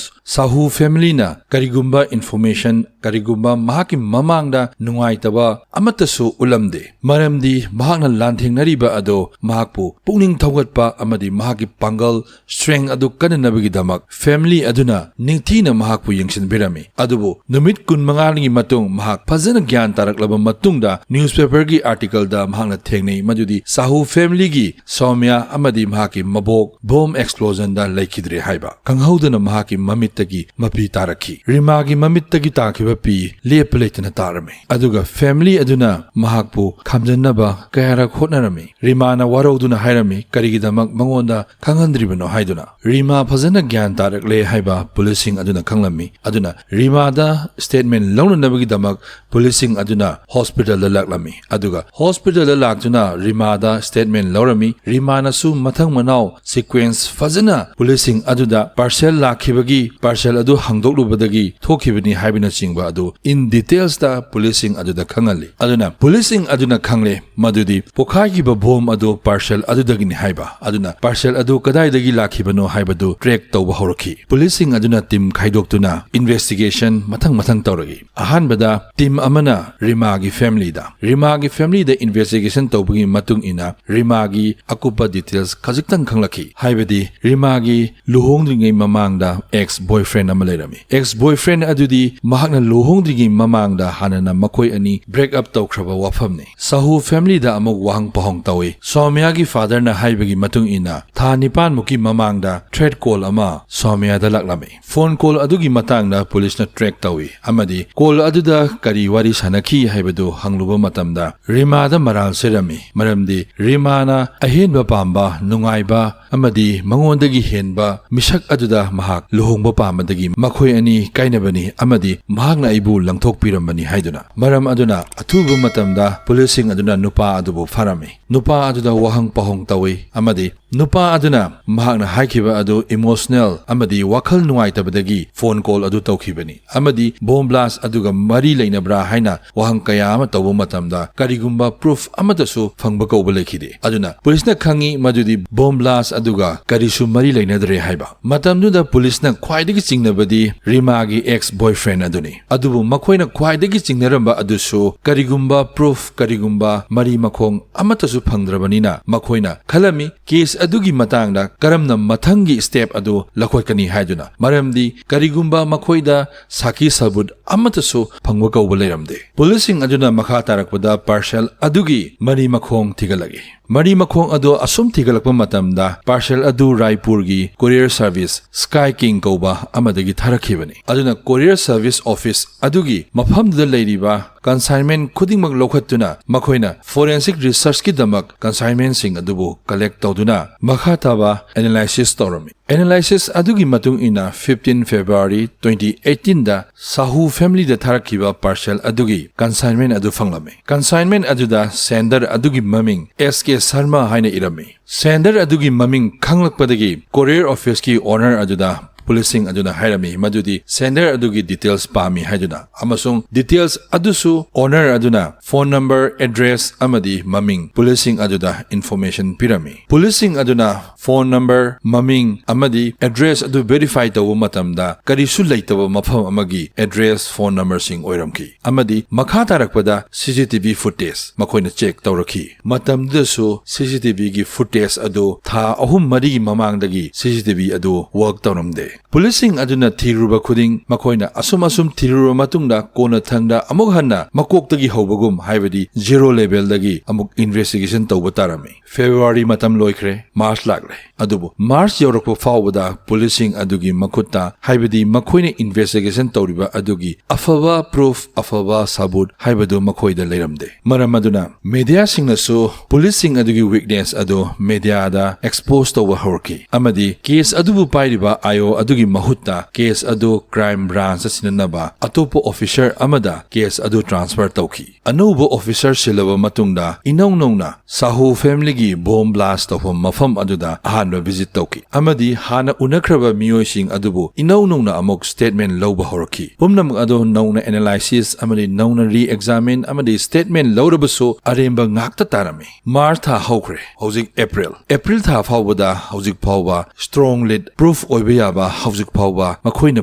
ꯁꯥꯍꯨ ꯐꯦꯃꯤꯂꯤꯅ ꯀꯔꯤꯒꯨꯝꯕ ꯏꯟꯐꯣꯔꯃꯦꯁꯟ, ꯀꯔꯤꯒꯨꯝꯕ ꯃꯍꯥꯛꯀꯤ ꯃꯃꯥꯡꯗ ꯅꯨꯡꯉꯥꯏꯇꯕ ꯑꯃꯠꯇꯁꯨ ꯎꯠꯂꯝꯗꯦ, ꯃꯔꯝꯗꯤ ꯃꯍꯥꯛꯅ ꯂꯥꯟꯊꯦꯡꯅꯔꯤꯕ ꯑꯗꯨ ꯃꯍꯥꯛꯄꯨ ꯄꯨꯛꯅꯤꯡ ꯊꯧꯒꯠꯄ ꯑꯃꯗꯤ ꯃꯍꯥꯛꯀꯤ ꯄꯥꯡꯒꯜ, ꯁ꯭ꯇꯔꯦꯡ ꯑꯗꯨ ꯀꯟꯅꯅꯕꯒꯤꯗꯃꯛ ꯐꯦꯃꯤꯂꯤ ꯑꯗꯨꯅ ꯅꯤꯡꯊꯤꯅ ꯃꯍꯥꯛꯄꯨ ꯌꯦꯡꯁꯤꯟꯕꯤꯔꯝꯃꯤ꯫ ꯑꯗꯨꯕꯨ ꯅꯨꯃꯤꯠ ꯀꯨꯟꯃꯉꯥꯒꯤ ꯃꯇꯨꯡ ꯃꯍꯥꯛ ꯐꯖꯅ ꯒ꯭ꯌꯥꯟ ꯇꯥꯔꯛꯂꯕ ꯃꯇꯨꯡꯗ ꯅ꯭ꯌꯨꯁꯄꯦꯄꯔꯒꯤ ꯑꯥꯔꯇꯤꯀꯜꯗ ꯃꯍꯥꯛꯅ ꯊꯦꯡꯅꯩ ꯃꯗꯨꯗꯤ ꯁꯥꯍꯨ ꯐꯦꯃꯤꯂꯤꯒꯤ ꯁꯧꯃ꯭ꯌꯥ ꯑꯃꯗꯤ ꯃꯍꯥꯛꯀꯤ ꯃꯕꯣꯛ ꯕꯣꯝ ꯑꯦꯛꯁꯄ꯭ꯂꯣꯖꯟꯗ ꯂꯩꯈꯤꯗ꯭ꯔꯦ ꯍꯥꯏꯕ꯫ ꯈꯪꯍꯧꯗꯅ ꯃꯍꯥꯛꯀꯤ ꯃꯃꯤꯠꯇꯒꯤ ꯃꯄꯤ ꯇꯥꯔꯛꯈꯤ꯫ ꯔꯤꯃꯥꯒꯤ ꯃꯃꯤꯠꯇꯒꯤ ꯇꯥꯈꯤꯕ ꯄꯤ ꯂꯦꯞꯄ ꯂꯩꯇꯅ ꯇꯥꯔꯝꯃꯤ꯫ ꯑꯗꯨꯒ ꯐꯦꯃꯤꯂꯤ ꯑꯗꯨꯅ ꯃꯍꯥꯛꯄꯨ ꯈꯥꯝꯖꯟꯅꯕ ꯀꯌꯥꯔꯛ ꯍꯣꯠꯅꯔꯝꯃꯤ꯫ ꯔꯤꯃꯥꯅ ꯋꯥꯔꯧꯗꯨꯅ ꯍꯥꯏꯔꯝꯃꯤ, "ꯀꯔꯤꯒꯤꯗꯃꯛ ꯃꯉꯣꯟꯗ ꯈꯪꯍꯟꯗ꯭ꯔꯤꯕꯅꯣ?" ꯍꯥꯏꯗꯨꯅ꯫ ꯔꯤꯃꯥ ꯐꯖꯅ ꯒ꯭ꯌꯥꯟ ꯇꯥꯔꯛꯂꯦ ꯍꯥꯏꯕ ꯄꯨꯂꯤꯁꯁꯤꯡ ꯑꯗꯨꯅ ꯈꯪꯂꯝꯃꯤ꯫ ꯑꯗꯨꯅ ꯔꯤꯃꯥꯗ ꯁ꯭ꯇꯦꯠꯃꯦꯟ ꯂꯧꯅꯅꯕꯒꯤꯗꯃꯛ ꯄꯨꯂꯤꯁꯁꯤꯡ ꯑꯗꯨꯅ ꯍꯣꯁꯄꯤꯇꯥꯜꯗ ꯂꯥꯛꯂꯝꯃꯤ꯫ ꯑꯗꯨꯒ ꯍꯣꯁꯄꯤꯇꯥꯜꯗ ꯂꯥꯛꯇꯨꯅ ꯔꯤꯃꯥꯗ ꯁ꯭ꯇꯦꯠꯃꯦꯟ ꯂꯧꯔꯝꯃꯤ꯫ ꯔꯤꯃꯥꯅꯁꯨ ꯃꯊꯪ ꯃꯅꯥꯎ ꯁꯤꯀ꯭ꯋꯦꯟꯁ ꯐꯖꯅ ꯄꯨꯂꯤꯁꯁꯤꯡ ꯑꯗꯨꯗ ꯄꯥꯔꯁꯦꯜ ꯂꯥꯛꯈꯤꯕꯒꯤ, ꯄꯥꯔꯁꯦꯜ ꯑꯗꯨ ꯍꯥꯡꯗꯣꯛꯂꯨꯕꯗꯒꯤ ꯊꯣꯛꯈꯤꯕꯅꯤ ꯍꯥꯏꯕꯅꯆꯤꯡꯕ ꯑꯗꯨ in details ꯇ ꯄꯨꯂꯤꯁꯁꯤꯡ ꯑꯗꯨꯗ ꯈꯪꯍꯜꯂꯤ꯫ ꯑꯗꯨꯅ ꯄꯨꯂꯤꯁꯁꯤꯡ ꯑꯗꯨꯅ ꯈꯪꯂꯦ ꯃꯗꯨꯗꯤ ꯄꯣꯈꯥꯏꯈꯤꯕ ꯕꯣꯝ ꯑꯗꯨ parcel ꯑꯗꯨꯗꯒꯤꯅꯤ ꯍꯥꯏꯕ꯫ ꯑꯗꯨꯅ parcel ꯑꯗꯨ ꯀꯗꯥꯏꯗꯒꯤ ꯂꯥꯛꯈꯤꯕꯅꯣ ꯍꯥꯏꯕꯗꯨ track ꯇꯧꯕ ꯍꯧꯔꯛꯈꯤ꯫ ꯄꯨꯂꯤꯁꯁꯤꯡ ꯑꯗꯨꯅ team ꯈꯥꯏꯗꯣꯛꯇꯨꯅ investigation ꯃꯊꯪ ꯃꯊꯪ ꯇꯧꯔꯛꯏ꯫ ꯑꯍꯥꯟꯕꯗ team ꯑꯃꯅ ꯔꯤꯃꯥꯒꯤ family ꯗ, ꯔꯤꯃꯥꯒꯤ family ꯗ investigation ꯇꯧꯕꯒꯤ ꯃꯇꯨꯡ ꯏꯟꯅ ꯔꯤꯃꯥꯒꯤ ꯑꯀꯨꯞꯄ details ꯈꯖꯤꯛꯇꯪ ꯈꯪꯂꯛꯈꯤ꯫ ꯍꯥꯏꯕꯗꯤ ꯔꯤꯃꯥꯒꯤ ꯂꯨꯍꯣꯡꯗ꯭ꯔꯤꯉꯩ ꯃꯃꯥꯡꯗ ex boyfriend ꯑꯃ ꯂꯩꯔꯝꯃꯤ꯫ Ex boyfriend ꯑꯗꯨꯗꯤ ꯃꯍꯥꯛꯅ ꯂꯨꯍꯣꯡꯗ꯭ꯔꯤꯉꯩ ꯃꯃꯥꯡꯗ ꯍꯥꯟꯅꯅ ꯃꯈꯣꯏ ꯑꯅꯤ break up ꯇꯧꯈ꯭ꯔꯕ ꯋꯥꯐꯝꯅꯤ꯫ ꯁꯥꯍꯨ family ꯗ ꯑꯃꯨꯛ ꯋꯥꯍꯪ ꯄꯥꯎꯍꯪ ꯇꯧꯏ꯫ ꯁꯣꯃꯤꯌꯥꯒꯤ father ꯅ ꯍꯥꯏꯕꯒꯤ ꯃꯇꯨꯡ ꯏꯟꯅ ꯊꯥ ꯅꯤꯄꯥꯟ ꯃꯨꯛꯀꯤ ꯃꯃꯥꯡꯗ threat call ꯑꯃ ꯁꯣꯃꯤꯌꯥꯗ ꯂꯥꯛꯂꯝꯃꯤ꯫ Phone call ꯑꯗꯨꯒꯤ ꯃꯇꯥꯡꯗ ꯄꯨꯂꯤꯁꯅ track ꯇꯧꯏ ꯑꯃꯗꯤ call ꯑꯗꯨꯗ ꯀꯔꯤ ꯋꯥꯔꯤ ꯁꯥꯟꯅꯈꯤ ꯍꯥꯏꯕꯗꯨ ꯍꯪꯂꯨꯕ ꯃꯇꯝꯗ ꯔꯤꯃꯥꯗ ꯃꯔꯥꯜ ꯆꯦꯜꯂꯝꯃꯤ꯫ ꯃꯔꯝꯗꯤ ꯔꯤꯃꯥꯅ ꯑꯍꯦꯟꯕ ꯄꯥꯝꯕ, ꯅꯨꯡꯉꯥꯏꯕ ꯑꯃꯗꯤ ꯃꯉꯣꯟꯗꯒꯤ ꯍꯦꯟꯕ ꯃꯤꯁꯛ ꯑꯗꯨꯗ ꯃꯍꯥꯛ ꯂꯨꯍꯣꯡꯕ ꯄꯥꯝꯕꯗꯒꯤ ꯃꯈꯣꯏ ꯑꯅꯤ ꯀꯥꯏꯅꯕꯅꯤ ꯑꯃꯗꯤ ꯃꯍꯥꯛꯅ ꯑꯩꯕꯨ ꯂꯪꯊꯣꯛꯄꯤꯔꯝꯕꯅꯤ ꯍꯥꯏꯗꯨꯅ꯫ ꯃꯔꯝ ꯑꯗꯨꯅ ꯑꯊꯨꯕ ꯃꯇꯝꯗ ꯄꯨꯂꯤꯁꯁꯤꯡ ꯑꯗꯨꯅ ꯅꯨꯄꯥ ꯑꯗꯨꯕꯨ ꯐꯥꯔꯝꯃꯤ꯫ ꯅꯨꯄꯥ ꯑꯗꯨꯗ ꯋꯥꯍꯪ ꯄꯥꯎꯍꯪ ꯇꯧꯏ ꯑꯃꯗꯤ ꯅꯨꯄꯥ ꯑꯗꯨꯅ ꯃꯍꯥꯛꯅ ꯍꯥꯏꯈꯤꯕ ꯑꯗꯨ emotional ꯑꯃꯗꯤ ꯋꯥꯈꯜ ꯅꯨꯡꯉꯥꯏꯇꯕꯗꯒꯤ phone call ꯑꯗꯨ ꯇꯧꯈꯤꯕꯅꯤ ꯑꯃꯗꯤ bomb blast ꯑꯗꯨꯒ ꯃꯔꯤ ꯂꯩꯅꯕ꯭ꯔꯥ ꯍꯥꯏꯅ ꯋꯥꯍꯪ ꯀꯌꯥ ꯑꯃ ꯇꯧꯕ ꯃꯇꯝꯗ ꯀꯔꯤꯒꯨꯝꯕ proof ꯑꯃꯠꯇꯁꯨ ꯐꯪꯕ ꯀꯧꯕ ꯂꯩꯈꯤꯗꯦ꯫ ꯑꯗꯨꯅ ꯄꯨꯂꯤꯁꯅ ꯈꯪꯏ ꯃꯗꯨꯗꯤ bomb blast ꯑꯗꯨꯒ ꯀꯔꯤꯁꯨ ꯃꯔꯤ ꯂꯩꯅꯗ꯭ꯔꯦ ꯍꯥꯏꯕ꯫ ꯃꯇꯝꯗꯨꯗ ꯄꯨꯂꯤꯁꯅ ꯈ꯭ꯋꯥꯏꯗꯒꯤ ꯆꯤꯡꯅꯕꯗꯤ ꯔꯤꯃꯥꯒꯤ ex boyfriend ꯑꯗꯨꯅꯤ꯫ ꯑꯗꯨꯕꯨ ꯃꯈꯣꯏꯅ ꯈ꯭ꯋꯥꯏꯗꯒꯤ ꯆꯤꯡꯅꯔꯝꯕ ꯑꯗꯨꯁꯨ ꯀꯔꯤꯒꯨꯝꯕ proof, ꯀꯔꯤꯒꯨꯝꯕ ꯃꯔꯤ ꯃꯈꯣꯡ ꯑꯃꯠꯇꯁꯨ ꯐꯪꯗ꯭ꯔꯕꯅꯤꯅ ꯃꯈꯣꯏꯅ ꯈꯜꯂꯝꯃꯤ case ꯑꯗꯨꯒꯤ ꯃꯇꯥꯡꯗ ꯀꯔꯝꯅ ꯃꯊꯪꯒꯤ step ꯑꯗꯨ ꯂꯧꯈꯠꯀꯅꯤ ꯍꯥꯏꯗꯨꯅ꯫ ꯃꯔꯝꯗꯤ ꯀꯔꯤꯒꯨꯝꯕ ꯃꯈꯣꯏꯗ ꯁꯥꯈꯤ ꯁꯥꯕꯨꯠ ꯑꯃꯠꯇꯁꯨ ꯐꯪꯕ ꯀꯧꯕ ꯂꯩꯔꯝꯗꯦ꯫ ꯄꯨꯂꯤꯁꯁꯤꯡ ꯑꯗꯨꯅ ꯃꯈꯥ ꯇꯥꯔꯛꯄꯗ parcel ꯑꯗꯨꯒꯤ ꯃꯔꯤ ꯃꯈꯣꯡ ꯊꯤꯒꯠꯂꯛꯏ꯫ ꯃꯔꯤ ꯃꯈꯣꯡ ꯑꯗꯨ ꯑꯁꯨꯝ ꯊꯤꯒꯠꯂꯛꯄ ꯃꯇꯝꯗ parcel ꯑꯗꯨ ꯔꯥꯏꯄꯨꯔꯒꯤ courier service Sky King ꯀꯧꯕ ꯑꯃꯗꯒꯤ ꯊꯥꯔꯛꯈꯤꯕꯅꯤ꯫ ꯑꯗꯨꯅ courier service office ꯑꯗꯨꯒꯤ ꯃꯐꯝꯗꯨꯗ ꯂꯩꯔꯤꯕ consignment ꯈꯨꯗꯤꯡꯃꯛ ꯂꯧꯈꯠꯇꯨꯅ ꯃꯈꯣꯏꯅ forensic researchꯀꯤꯗꯃꯛ consignmentꯁꯤꯡ ꯑꯗꯨꯕꯨ collect ꯇꯧꯗꯨꯅ ꯃꯈꯥ ꯇꯥꯕ analysis ꯇꯧꯔꯝꯃꯤ꯫ Analysis ꯑꯗꯨꯒꯤ ꯃꯇꯨꯡ ꯏꯟꯅ fifteen February twenty eighteenꯗ Shahu familyꯗ ꯊꯥꯔꯛꯈꯤꯕ parcel ꯑꯗꯨꯒꯤ consignment ꯑꯗꯨ ꯐꯪꯂꯝꯃꯤ꯫ Consignment ꯑꯗꯨꯗ sender ꯑꯗꯨꯒꯤ ꯃꯃꯤꯡ S K Sharma ꯍꯥꯏꯅ ꯏꯔꯝꯃꯤ꯫ Sender ꯑꯗꯨꯒꯤ ꯃꯃꯤꯡ ꯈꯪꯂꯛꯄꯗꯒꯤ courier officeꯀꯤ owner ꯑꯗꯨꯗ ꯄꯨꯂꯤꯁꯁꯤꯡ ꯑꯗꯨꯅ ꯍꯥꯏꯔꯝꯃꯤ ꯃꯗꯨꯗꯤ sender ꯑꯗꯨꯒꯤ details ꯄꯥꯝꯃꯤ ꯍꯥꯏꯗꯨꯅ, ꯑꯃꯁꯨꯡ details ꯑꯗꯨꯁꯨ owner ꯑꯗꯨꯅ phone number, address ꯑꯃꯗꯤ ꯃꯃꯤꯡ ꯄꯨꯂꯤꯁꯁꯤꯡ ꯑꯗꯨꯗ information ꯄꯤꯔꯝꯃꯤ꯫ ꯄꯨꯂꯤꯁꯁꯤꯡ ꯑꯗꯨꯅ phone number, ꯃꯃꯤꯡ ꯑꯃꯗꯤ address ꯑꯗꯨ verify ꯇꯧꯕ ꯃꯇꯝꯗ ꯀꯔꯤꯁꯨ ꯂꯩꯇꯕ ꯃꯐꯝ ꯑꯃꯒꯤ address, phone numberꯁꯤꯡ ꯑꯣꯏꯔꯝꯈꯤ ꯑꯃꯗꯤ ꯃꯈꯥ ꯇꯥꯔꯛꯄꯗ CCTV footage ꯃꯈꯣꯏꯅ check ꯇꯧꯔꯛꯈꯤ꯫ ꯃꯇꯝꯗꯨꯗꯁꯨ CCTVꯒꯤ footage ꯑꯗꯨ ꯊꯥ ꯑꯍꯨꯝ ꯃꯔꯤꯒꯤ ꯃꯃꯥꯡꯗꯒꯤ CCTV ꯑꯗꯨ work ꯇꯧꯔꯝꯗꯦ꯫ ꯄꯨꯂꯤꯁꯁꯤꯡ ꯑꯗꯨꯅ ꯊꯤꯔꯨꯕ ꯈꯨꯗꯤꯡ ꯃꯈꯣꯏꯅ ꯑꯁꯨꯝ ꯑꯁꯨꯝ ꯊꯤꯔꯨꯔꯕ ꯃꯇꯨꯡꯗ ꯀꯣꯟꯅꯊꯪꯗ ꯑꯃꯨꯛ ꯍꯟꯅ ꯃꯀꯣꯛꯇꯒꯤ ꯍꯧꯕꯒꯨꯝ, ꯍꯥꯏꯕꯗꯤ zero levelꯗꯒꯤ ꯑꯃꯨꯛ investigation ꯇꯧꯕ ꯇꯥꯔꯝꯃꯤ꯫ February ꯃꯇꯝ ꯂꯣꯏꯈ꯭ꯔꯦ, March ꯂꯥꯛꯂꯦ꯫ ꯑꯗꯨꯕꯨ March ꯌꯧꯔꯛꯄ ꯐꯥꯎꯕꯗ ꯄꯨꯂꯤꯁꯁꯤꯡ ꯑꯗꯨꯒꯤ ꯃꯈꯨꯠꯇ, ꯍꯥꯏꯕꯗꯤ ꯃꯈꯣꯏꯅ investigation ꯇꯧꯔꯤꯕ ꯑꯗꯨꯒꯤ ꯑꯐꯕ proof, ꯑꯐꯕ ꯁꯥꯕꯨꯠ ꯍꯥꯏꯕꯗꯨ ꯃꯈꯣꯏꯗ ꯂꯩꯔꯝꯗꯦ꯫ ꯃꯔꯝ ꯑꯗꯨꯅ mediaꯁꯤꯡꯅꯁꯨ ꯄꯨꯂꯤꯁꯁꯤꯡ ꯑꯗꯨꯒꯤ weakness ꯑꯗꯨ mediaꯗ expose ꯇꯧꯕ ꯍꯧꯔꯛꯈꯤ ꯑꯃꯗꯤ case ꯑꯗꯨꯕꯨ ꯄꯥꯏꯔꯤꯕ IO ꯑꯗꯨꯒꯤ ꯃꯍꯨꯠꯇ case ꯑꯗꯨ crime branchꯇ ꯁꯤꯟꯅꯅꯕ ꯑꯇꯣꯞꯄ officer ꯑꯃꯗ case ꯑꯗꯨ transfer ꯇꯧꯈꯤ꯫ ꯑꯅꯧꯕ officer ꯁꯤꯜꯂꯕ ꯃꯇꯨꯡꯗ ꯏꯅꯧ ꯅꯧꯅ ꯁꯥꯍꯨ familyꯒꯤ bomb blast ꯇꯧꯐꯝ ꯃꯐꯝ ꯑꯗꯨꯗ ꯑꯍꯥꯟꯕ visit ꯇꯧꯈꯤ ꯑꯃꯗꯤ ꯍꯥꯟꯅ ꯎꯅꯈ꯭ꯔꯕ ꯃꯤꯑꯣꯏꯁꯤꯡ ꯑꯗꯨꯕꯨ ꯏꯅꯧ ꯅꯧꯅ ꯑꯃꯨꯛ statement ꯂꯧꯕ ꯍꯧꯔꯛꯈꯤ꯫ ꯄꯨꯝꯅꯃꯛ ꯑꯗꯨ ꯅꯧꯅ analysis ꯑꯃꯗꯤ ꯅꯧꯅ re-examine ꯑꯃꯗꯤ statement ꯂꯧꯔꯕꯁꯨ ꯑꯔꯦꯝꯕ ꯉꯥꯛꯇ ꯇꯥꯔꯝꯃꯤ꯫ March ꯊꯥ ꯍꯧꯈ꯭ꯔꯦ, ꯍꯧꯖꯤꯛ April꯫ April ꯊꯥ ꯐꯥꯎꯕꯗ ꯍꯧꯖꯤꯛ ꯐꯥꯎꯕ strong lead, proof ꯑꯣꯏꯕ ꯌꯥꯕ ꯍꯧꯖꯤꯛ ꯐꯥꯎꯕ ꯃꯈꯣꯏꯅ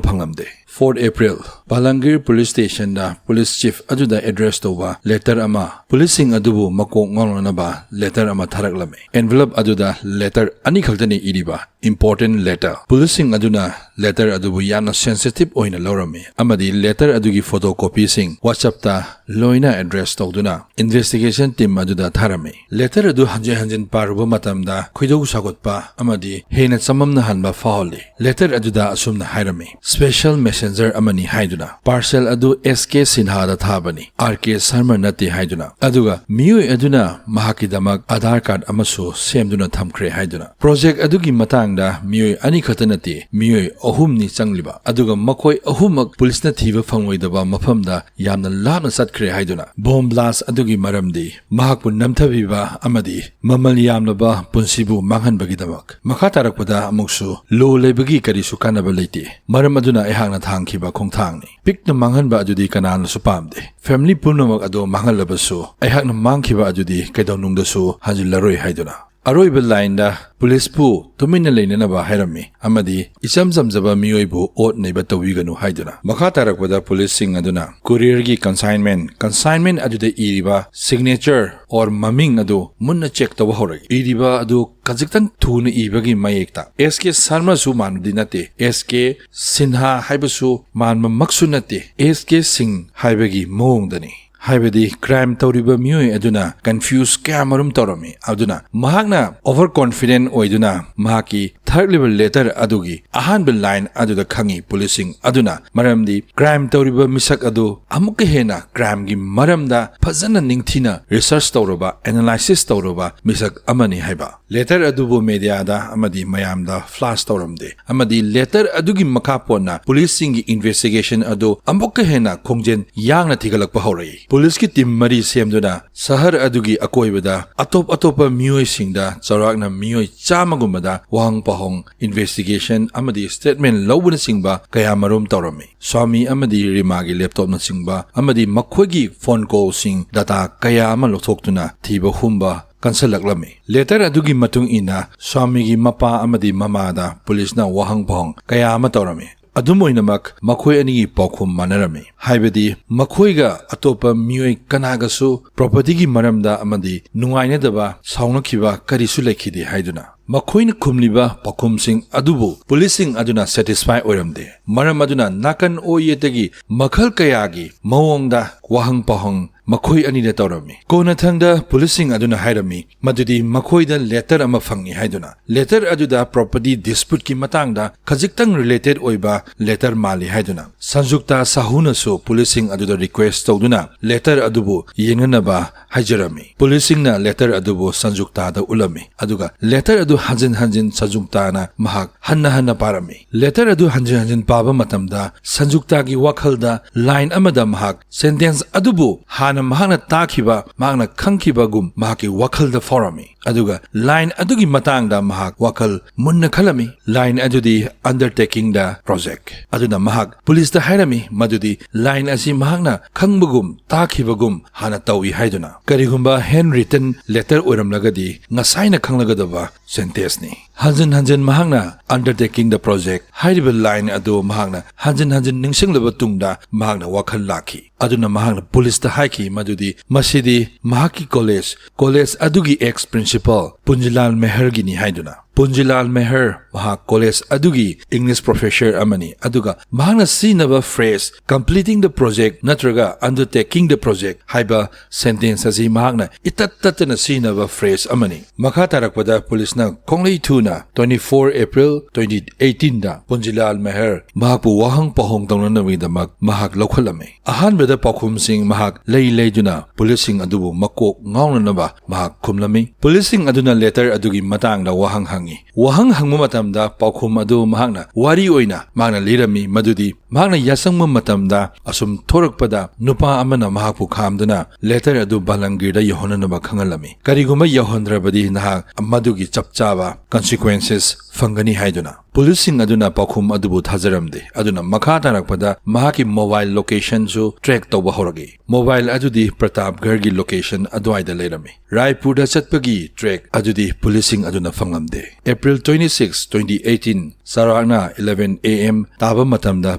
ꯐꯪꯂꯝꯗꯦ꯫ Fourth April, ꯄꯥꯂꯪꯒꯤꯔ police stationꯗ police chief ꯑꯗꯨꯗ address ꯇꯧꯕ letter ꯑꯃ, ꯄꯨꯂꯤꯁꯁꯤꯡ ꯑꯗꯨꯕꯨ ꯃꯀꯣꯛ ꯉꯥꯎꯅꯅꯕ letter ꯑꯃ ꯊꯥꯔꯛꯂꯝꯃꯤ꯫ Envelope ꯑꯗꯨꯗ letter ꯑꯅꯤꯈꯛꯇꯅꯤ ꯏꯔꯤꯕ, important letter꯫ ꯄꯨꯂꯤꯁꯁꯤꯡ ꯑꯗꯨꯅ letter ꯑꯗꯨꯕꯨ ꯌꯥꯝꯅ sensitive ꯑꯣꯏꯅ ꯂꯧꯔꯝꯃꯤ ꯑꯃꯗꯤ letter ꯑꯗꯨꯒꯤ photocopiesꯤꯡ WhatsAppꯇ ꯂꯣꯏꯅ address ꯇꯧꯗꯨꯅ investigation team ꯑꯗꯨꯗ ꯊꯥꯔꯝꯃꯤ꯫ Letter ꯑꯗꯨ ꯍꯟꯖꯤꯟ ꯍꯟꯖꯤꯟ ꯄꯥꯔꯨꯕ ꯃꯇꯝꯗ ꯈꯣꯏꯗꯧ ꯁꯥꯎꯒꯠꯄ ꯑꯃꯗꯤ ꯍꯦꯟꯅ ꯆꯃꯝꯅꯍꯟꯕ ꯐꯥꯎꯍꯜꯂꯤ꯫ Letter ꯑꯗꯨꯗ ꯑꯁꯨꯝꯅ ꯍꯥꯏꯔꯝꯃꯤ, special message꯫ passenger ꯑꯃꯅꯤ ꯍꯥꯏꯗꯨꯅ, parcel ꯑꯗꯨ S K Sinha ꯗ ꯊꯥꯕꯅꯤ, R K Sharma ꯅꯠꯇꯦ ꯍꯥꯏꯗꯨꯅ, ꯑꯗꯨꯒ ꯃꯤꯑꯣꯏ ꯑꯗꯨꯅ ꯃꯍꯥꯛꯀꯤꯗꯃꯛ Aadhaar card ꯑꯃꯁꯨ ꯁꯦꯝꯗꯨꯅ ꯊꯝꯈ꯭ꯔꯦ ꯍꯥꯏꯗꯨꯅ꯫ Project ꯑꯗꯨꯒꯤ ꯃꯇꯥꯡꯗ ꯃꯤꯑꯣꯏ ꯑꯅꯤꯈꯛꯇ ꯅꯠꯇꯦ, ꯃꯤꯑꯣꯏ ꯑꯍꯨꯝꯅꯤ ꯆꯪꯂꯤꯕ, ꯑꯗꯨꯒ ꯃꯈꯣꯏ ꯑꯍꯨꯝꯃꯛ ꯄꯨꯂꯤꯁꯅ ꯊꯤꯕ ꯐꯪꯂꯣꯏꯗꯕ ꯃꯐꯝꯗ ꯌꯥꯝꯅ ꯂꯥꯞꯅ ꯆꯠꯈ꯭ꯔꯦ ꯍꯥꯏꯗꯨꯅ, bomb blast ꯑꯗꯨꯒꯤ ꯃꯔꯝꯗꯤ ꯃꯍꯥꯛꯄꯨ ꯅꯝꯊꯕꯤꯕ ꯑꯃꯗꯤ ꯃꯃꯜ ꯌꯥꯝꯂꯕ ꯄꯨꯟꯁꯤꯕꯨ ꯃꯥꯡꯍꯟꯕꯒꯤꯗꯃꯛ꯫ ꯃꯈꯥ ꯇꯥꯔꯛꯄꯗ ꯑꯃꯨꯛꯁꯨ law ꯂꯩꯕꯒꯤ ꯀꯔꯤꯁꯨ ꯀꯥꯟꯅꯕ ꯂꯩꯇꯦ, ꯃꯔꯝ ꯑꯗꯨꯅ ꯑꯩꯍꯥꯛꯅ ꯊꯥꯡꯈꯤꯕ ꯈꯣꯡꯊꯥꯡꯅꯤ꯫ ꯄꯤꯛꯅ ꯃꯥꯡꯍꯟꯕ ꯑꯗꯨꯗꯤ ꯀꯅꯥꯅꯁꯨ ꯄꯥꯝꯗꯦ꯫ Family ꯄꯨꯝꯅꯃꯛ ꯑꯗꯨ ꯃꯥꯡꯍꯜꯂꯕꯁꯨ ꯑꯩꯍꯥꯛꯅ ꯃꯥꯡꯈꯤꯕ ꯑꯗꯨꯗꯤ ꯀꯩꯗꯧꯅꯨꯡꯗꯁꯨ ꯍꯟꯖꯤꯜꯂꯔꯣꯏ ꯍꯥꯏꯗꯨꯅ꯫ ꯑꯔꯣꯏꯕ line ꯗ ꯄꯨꯂꯤꯁꯄꯨ ꯇꯨꯃꯤꯟꯅ ꯂꯩꯅꯅꯕ ꯍꯥꯏꯔꯝꯃꯤ ꯑꯃꯗꯤ ꯏꯆꯝ ꯆꯝꯖꯕ ꯃꯤꯑꯣꯏꯕꯨ ꯑꯣꯠ ꯅꯩꯕ ꯇꯧꯕꯤꯒꯅꯨ ꯍꯥꯏꯗꯨꯅ꯫ ꯃꯈꯥ ꯇꯥꯔꯛꯄꯗ ꯄꯨꯂꯤꯁꯁꯤꯡ ꯑꯗꯨꯅ courier ꯒꯤ consignment, consignment ꯑꯗꯨꯗ ꯏꯔꯤꯕ signature or ꯃꯃꯤꯡ ꯑꯗꯨ ꯃꯨꯟꯅ check ꯇꯧꯕ ꯍꯧꯔꯛꯏ꯫ ꯏꯔꯤꯕ ꯑꯗꯨ ꯈꯖꯤꯛꯇꯪ ꯊꯨꯅ ꯏꯕꯒꯤ ꯃꯌꯦꯛꯇ S K Sharma ꯁꯨ ꯃꯥꯟꯕꯗꯤ ꯅꯠꯇꯦ, S K Sinha ꯍꯥꯏꯕꯁꯨ ꯃꯥꯟꯕꯃꯛꯁꯨ ꯅꯠꯇꯦ, S K Singh ꯍꯥꯏꯕꯒꯤ ꯃꯑꯣꯡꯗꯅꯤ꯫ ꯍꯥꯏꯕꯗꯤ crime ꯇꯧꯔꯤꯕ ꯃꯤꯑꯣꯏ ꯑꯗꯨꯅ confuse ꯀꯌꯥꯃꯔꯨꯝ ꯇꯧꯔꯝꯃꯤ꯫ ꯑꯗꯨꯅ ꯃꯍꯥꯛꯅ over confident ꯑꯣꯏꯗꯨꯅ ꯃꯍꯥꯛꯀꯤ ꯊꯥꯔꯛꯂꯤꯕ letter ꯑꯗꯨꯒꯤ ꯑꯍꯥꯟꯕ line ꯑꯗꯨꯗ ꯈꯪꯉꯤ ꯄꯨꯂꯤꯁꯁꯤꯡ ꯑꯗꯨꯅ, ꯃꯔꯝꯗꯤ crime ꯇꯧꯔꯤꯕ ꯃꯤꯁꯛ ꯑꯗꯨ ꯑꯃꯨꯛꯀ ꯍꯦꯟꯅ crime ꯒꯤ ꯃꯔꯝꯗ ꯐꯖꯅ ꯅꯤꯡꯊꯤꯅ research ꯇꯧꯔꯕ, analysis ꯇꯧꯔꯕ ꯃꯤꯁꯛ ꯑꯃꯅꯤ ꯍꯥꯏꯕ꯫ Letter ꯑꯗꯨꯕꯨ media ꯗ ꯑꯃꯗꯤ ꯃꯌꯥꯝꯗ flash ꯇꯧꯔꯝꯗꯦ꯫ ꯑꯃꯗꯤ letter ꯑꯗꯨꯒꯤ ꯃꯈꯥ ꯄꯣꯟꯅ ꯄꯨꯂꯤꯁꯁꯤꯡꯒꯤ investigation ꯑꯗꯨ ꯑꯃꯨꯛꯀ ꯍꯦꯟꯅ ꯈꯣꯡꯖꯦꯜ ꯌꯥꯡꯅ ꯊꯤꯒꯠꯂꯛꯄ ꯍꯧꯔꯛꯏ꯫ ꯄꯨꯂꯤꯁꯀꯤ team ꯃꯔꯤ ꯁꯦꯝꯗꯨꯅ ꯁꯍꯔ ꯑꯗꯨꯒꯤ ꯑꯀꯣꯏꯕꯗ ꯑꯇꯣꯞ ꯑꯇꯣꯞꯄ ꯃꯤꯑꯣꯏꯁꯤꯡꯗ ꯆꯥꯎꯔꯥꯛꯅ ꯃꯤꯑꯣꯏ ꯆꯥꯝꯃꯒꯨꯝꯕꯗ ꯋꯥꯍꯪ ꯄꯥꯎꯍꯪ, investigation ꯑꯃꯗꯤ statement ꯂꯧꯕꯅꯆꯤꯡꯕ ꯀꯌꯥꯃꯔꯨꯝ ꯇꯧꯔꯝꯃꯤ꯫ ꯁ꯭ꯋꯥꯃꯤ ꯑꯃꯗꯤ ꯔꯤꯃꯥꯒꯤ laptop ꯅꯆꯤꯡꯕ ꯑꯃꯗꯤ ꯃꯈꯣꯏꯒꯤ phone call ꯁꯤꯡ, data ꯀꯌꯥ ꯑꯃ ꯂꯧꯊꯣꯛꯇꯨꯅ ꯊꯤꯕ ꯍꯨꯝꯕ ꯀꯟꯁꯤꯜꯂꯛꯂꯝꯃꯤ꯫ Letter ꯑꯗꯨꯒꯤ ꯃꯇꯨꯡ ꯏꯟꯅ ꯁ꯭ꯋꯥꯃꯤꯒꯤ ꯃꯄꯥ ꯑꯃꯗꯤ ꯃꯃꯥꯗ ꯄꯨꯂꯤꯁꯅ ꯋꯥꯍꯪ ꯄꯥꯎꯍꯪ ꯀꯌꯥ ꯑꯃ ꯇꯧꯔꯝꯃꯤ꯫ ꯑꯗꯨꯝ ꯑꯣꯏꯅꯃꯛ, ꯃꯈꯣꯏ ꯑꯅꯤꯒꯤ ꯄꯥꯎꯈꯨꯝ ꯃꯥꯟꯅꯔꯝꯃꯤ, ꯍꯥꯏꯕꯗꯤ ꯃꯈꯣꯏꯒ ꯑꯇꯣꯞꯄ ꯃꯤꯑꯣꯏ ꯀꯅꯥꯒꯁꯨ property ꯒꯤ ꯃꯔꯝꯗ ꯑꯃꯗꯤ ꯅꯨꯡꯉꯥꯏꯅꯗꯕ, ꯁꯥꯎꯅꯈꯤꯕ ꯀꯔꯤꯁꯨ ꯂꯩꯈꯤꯗꯦ ꯍꯥꯏꯗꯨꯅ꯫ ꯃꯈꯣꯏꯅ ꯈꯨꯝꯂꯤꯕ ꯄꯥꯎꯈꯨꯝꯁꯤꯡ ꯑꯗꯨꯕꯨ ꯄꯨꯂꯤꯁꯁꯤꯡ ꯑꯗꯨꯅ satisfy ꯑꯣꯏꯔꯝꯗꯦ꯫ ꯃꯔꯝ ꯑꯗꯨꯅ ꯅꯥꯀꯟ ꯑꯣꯏ ꯌꯦꯠꯇꯒꯤ ꯃꯈꯜ ꯀꯌꯥꯒꯤ ꯃꯑꯣꯡꯗ ꯋꯥꯍꯪ ꯄꯥꯎꯍꯪ ꯃꯈꯣꯏ ꯑꯅꯤꯗ ꯇꯧꯔꯝꯃꯤ꯫ ꯀꯣꯟꯅꯊꯪꯗ ꯄꯨꯂꯤꯁꯁꯤꯡ ꯑꯗꯨꯅ ꯍꯥꯏꯔꯝꯃꯤ ꯃꯗꯨꯗꯤ ꯃꯈꯣꯏꯗ ꯂꯦꯇꯔ ꯑꯃ ꯐꯪꯉꯤ ꯍꯥꯏꯗꯨꯅ꯫ ꯂꯦꯇꯔ ꯑꯗꯨꯗ ꯄ꯭ꯔꯣꯄꯔꯇꯤ ꯗꯤꯁꯄ꯭ꯌꯨꯠꯀꯤ ꯃꯇꯥꯡꯗ ꯈꯖꯤꯛꯇꯪ ꯔꯤꯂꯦꯇꯦꯗ ꯑꯣꯏꯕ ꯂꯦꯇꯔ ꯃꯥꯜꯂꯤ ꯍꯥꯏꯗꯨꯅ꯫ ꯁꯟꯖꯨꯛꯇꯥ ꯁꯥꯍꯨꯅꯁꯨ ꯄꯨꯂꯤꯁꯁꯤꯡ ꯑꯗꯨꯗ ꯔꯤꯀ꯭ꯋꯦꯁ ꯇꯧꯗꯨꯅ ꯂꯦꯇꯔ ꯑꯗꯨꯕꯨ ꯌꯦꯡꯅꯅꯕ ꯍꯥꯏꯖꯔꯝꯃꯤ꯫ ꯄꯨꯂꯤꯁꯁꯤꯡꯅ ꯂꯦꯇꯔ ꯑꯗꯨꯕꯨ ꯁꯟꯖꯨꯛꯇꯥꯗ ꯎꯠꯂꯝꯃꯤ, ꯑꯗꯨꯒ ꯂꯦꯇꯔ ꯑꯗꯨ ꯍꯟꯖꯤꯟ ꯍꯟꯖꯤꯟ ꯁꯟꯖꯨꯛꯇꯥꯅ ꯃꯍꯥꯛ ꯍꯟꯅ ꯍꯟꯅ ꯄꯥꯔꯝꯃꯤ꯫ ꯂꯦꯇꯔ ꯑꯗꯨ ꯍꯟꯖꯤꯟ ꯍꯟꯖꯤꯟ ꯄꯥꯕ ꯃꯇꯝꯗ ꯁꯟꯖꯨꯛꯇꯥꯒꯤ ꯋꯥꯈꯜꯗ ꯂꯥꯏꯟ ꯑꯃꯗ ꯃꯍꯥꯛ ꯁꯦꯟꯇꯦꯟꯁ ꯑꯗꯨꯕꯨ ꯍꯥꯟꯅ ꯃꯍꯥꯛꯅ ꯇꯥꯈꯤꯕ, ꯃꯍꯥꯛꯅ ꯈꯪꯈꯤꯕꯒꯨꯝ ꯃꯍꯥꯛꯀꯤ ꯋꯥꯈꯜꯗ ꯐꯥꯎꯔꯝꯃꯤ꯫ ꯑꯗꯨꯒ ꯂꯥꯏꯟ ꯑꯗꯨꯒꯤ ꯃꯇꯥꯡꯗ ꯃꯍꯥꯛ ꯋꯥꯈꯜ ꯃꯨꯟꯅ ꯈꯜꯂꯝꯃꯤ꯫ ꯂꯥꯏꯟ ꯑꯗꯨꯗꯤ undertaking the project꯫ ꯑꯗꯨꯅ ꯃꯍꯥꯛ ꯄꯨꯂꯤꯁꯇ ꯍꯥꯏꯔꯝꯃꯤ ꯃꯗꯨꯗꯤ ꯂꯥꯏꯟ ꯑꯁꯤ ꯃꯍꯥꯛꯅ ꯈꯪꯕꯒꯨꯝ ꯇꯥꯈꯤꯕꯒꯨꯝ ꯍꯥꯟꯅ ꯇꯧꯏ ꯍꯥꯏꯗꯨꯅ꯫ ꯀꯔꯤꯒꯨꯝꯕ ꯍꯦꯟ ꯔꯤꯇꯟ ꯂꯦꯇꯔ ꯑꯣꯏꯔꯝꯂꯒꯗꯤ ꯉꯁꯥꯏꯅ ꯈꯪꯂꯒꯗꯕ ꯁꯦꯟꯇꯦꯟꯁꯅꯤ꯫ ꯍꯟꯖꯤꯟ ꯍꯟꯖꯤꯟ ꯃꯍꯥꯛꯅ undertaking the project ꯍꯥꯏꯔꯤꯕ ꯂꯥꯏꯟ ꯑꯗꯨ ꯃꯍꯥꯛꯅ ꯍꯟꯖꯤꯟ ꯍꯟꯖꯤꯟ ꯅꯤꯡꯁꯤꯡꯂꯕ ꯇꯨꯡꯗ ꯃꯍꯥꯛꯅ ꯋꯥꯈꯜ ꯂꯥꯛꯈꯤ꯫ ꯑꯗꯨꯅ ꯃꯍꯥꯛꯅ ꯄꯨꯂꯤꯁꯇ ꯍꯥꯏꯈꯤ ꯃꯗꯨꯗꯤ ꯃꯁꯤꯗꯤ ꯃꯍꯥꯛꯀꯤ ꯀꯣꯂꯦꯖ, ꯀꯣꯂꯦꯖ ꯑꯗꯨꯒꯤ ꯑꯦꯛꯁ ꯄ꯭ꯔꯤꯟꯁꯤꯄꯥꯜ ꯄꯨꯟꯖꯤꯂꯥꯜ ꯃꯦꯍꯔꯒꯤꯅꯤ ꯍꯥꯏꯗꯨꯅ꯫ ꯄꯨꯟꯖꯤꯂꯥꯜ ꯃꯦꯍꯔ ꯃꯍꯥꯛ ꯀꯣꯂꯦꯖ ꯑꯗꯨꯒꯤ ꯏꯪꯂꯤꯁ ꯄ꯭ꯔꯣꯐꯦꯁꯔ ꯑꯃꯅꯤ, ꯑꯗꯨꯒ ꯃꯍꯥꯛꯅ ꯁꯤꯖꯤꯟꯅꯕ ꯐ꯭ꯔꯦꯖ completing the project ꯅꯠꯇ꯭ꯔꯒ undertaking the project ꯍꯥꯏꯕ ꯁꯦꯟꯇꯦꯟꯁ ꯑꯁꯤ ꯃꯍꯥꯛꯅ ꯏꯇꯠ ꯇꯠꯇꯅ ꯁꯤꯖꯤꯟꯅꯕ ꯐ꯭ꯔꯦꯖ ꯑꯃꯅꯤ꯫ ꯃꯈꯥ ꯇꯥꯔꯛꯄꯗ ꯄꯨꯂꯤꯁꯅ ꯈꯣꯡꯂꯩ ꯊꯨꯅ twenty four April twenty eighteen ꯗ ꯄꯨꯟꯖꯤꯂꯥꯜ ꯃꯦꯍꯔ ꯃꯍꯥꯛꯄꯨ ꯋꯥꯍꯪ ꯄꯥꯎꯍꯪ ꯇꯧꯅꯅꯕꯒꯤꯗꯃꯛ ꯃꯍꯥꯛ ꯂꯧꯈꯠꯂꯝꯃꯤ꯫ ꯑꯍꯥꯟꯕꯗ ꯄꯥꯎꯈꯨꯝꯁꯤꯡ ꯃꯍꯥꯛ ꯂꯩ ꯂꯩꯗꯨꯅ ꯄꯨꯂꯤꯁꯁꯤꯡ ꯑꯗꯨꯕꯨ ꯃꯀꯣꯛ ꯉꯥꯎꯅꯅꯕ ꯃꯍꯥꯛ ꯈꯨꯝꯂꯝꯃꯤ꯫ ꯄꯨꯂꯤꯁꯁꯤꯡ ꯑꯗꯨꯅ ꯂꯦꯇꯔ ꯑꯗꯨꯒꯤ ꯃꯇꯥꯡꯗ ꯋꯥꯍꯪ ꯍꯪꯉꯤ꯫ ꯋꯥꯍꯪ ꯍꯪꯕ ꯃꯇꯝꯗ ꯄꯥꯎꯈꯨꯝ ꯑꯗꯨ ꯃꯍꯥꯛꯅ ꯋꯥꯔꯤ ꯑꯣꯏꯅ ꯃꯍꯥꯛꯅ ꯂꯤꯔꯝꯃꯤ, ꯃꯗꯨꯗꯤ ꯃꯍꯥꯛꯅ ꯌꯥꯆꯪꯕ ꯃꯇꯝꯗ ꯑꯁꯨꯝ ꯊꯣꯔꯛꯄꯗ ꯅꯨꯄꯥ ꯑꯃꯅ ꯃꯍꯥꯛꯄꯨ ꯈꯥꯝꯗꯨꯅ ꯂꯦꯇꯔ ꯑꯗꯨ ꯕꯥꯂꯪꯒꯤꯔꯗ ꯌꯧꯍꯟꯅꯅꯕ ꯈꯪꯍꯜꯂꯝꯃꯤ꯫ ꯀꯔꯤꯒꯨꯝꯕ ꯌꯧꯍꯟꯗ꯭ꯔꯕꯗꯤ ꯅꯍꯥꯛ ꯃꯗꯨꯒꯤ ꯆꯞ ꯆꯥꯕ consequences ꯐꯪꯒꯅꯤ ꯍꯥꯏꯗꯨꯅ꯫ ꯄꯨꯂꯤꯁꯁꯤꯡ ꯑꯗꯨꯅ ꯄꯥꯎꯈꯨꯝ ꯑꯗꯨꯕꯨ ꯊꯥꯖꯔꯝꯗꯦ, ꯑꯗꯨꯅ ꯃꯈꯥ ꯇꯥꯔꯛꯄꯗ ꯃꯍꯥꯛꯀꯤ ꯃꯣꯕꯥꯏꯜ ꯂꯣꯀꯦꯁꯟꯁꯨ ꯇ꯭ꯔꯦꯛ ꯇꯧꯕ ꯍꯧꯔꯛꯏ꯫ ꯃꯣꯕꯥꯏꯜ ꯑꯗꯨꯗꯤ ꯄ꯭ꯔꯇꯥꯞꯒꯔꯒꯤ ꯂꯣꯀꯦꯁꯟ ꯑꯗꯨꯋꯥꯏꯗ ꯂꯩꯔꯝꯃꯤ꯫ ꯔꯥꯏꯄꯨꯔꯗ ꯆꯠꯄꯒꯤ ꯇ꯭ꯔꯦꯛ ꯑꯗꯨꯗꯤ ꯄꯨꯂꯤꯁꯁꯤꯡ ꯑꯗꯨꯅ ꯐꯪꯂꯝꯗꯦ꯫ April twenty six, twenty eighteen, ꯆꯥꯎꯔꯥꯛꯅ eleven A M ꯇꯥꯕ ꯃꯇꯝꯗ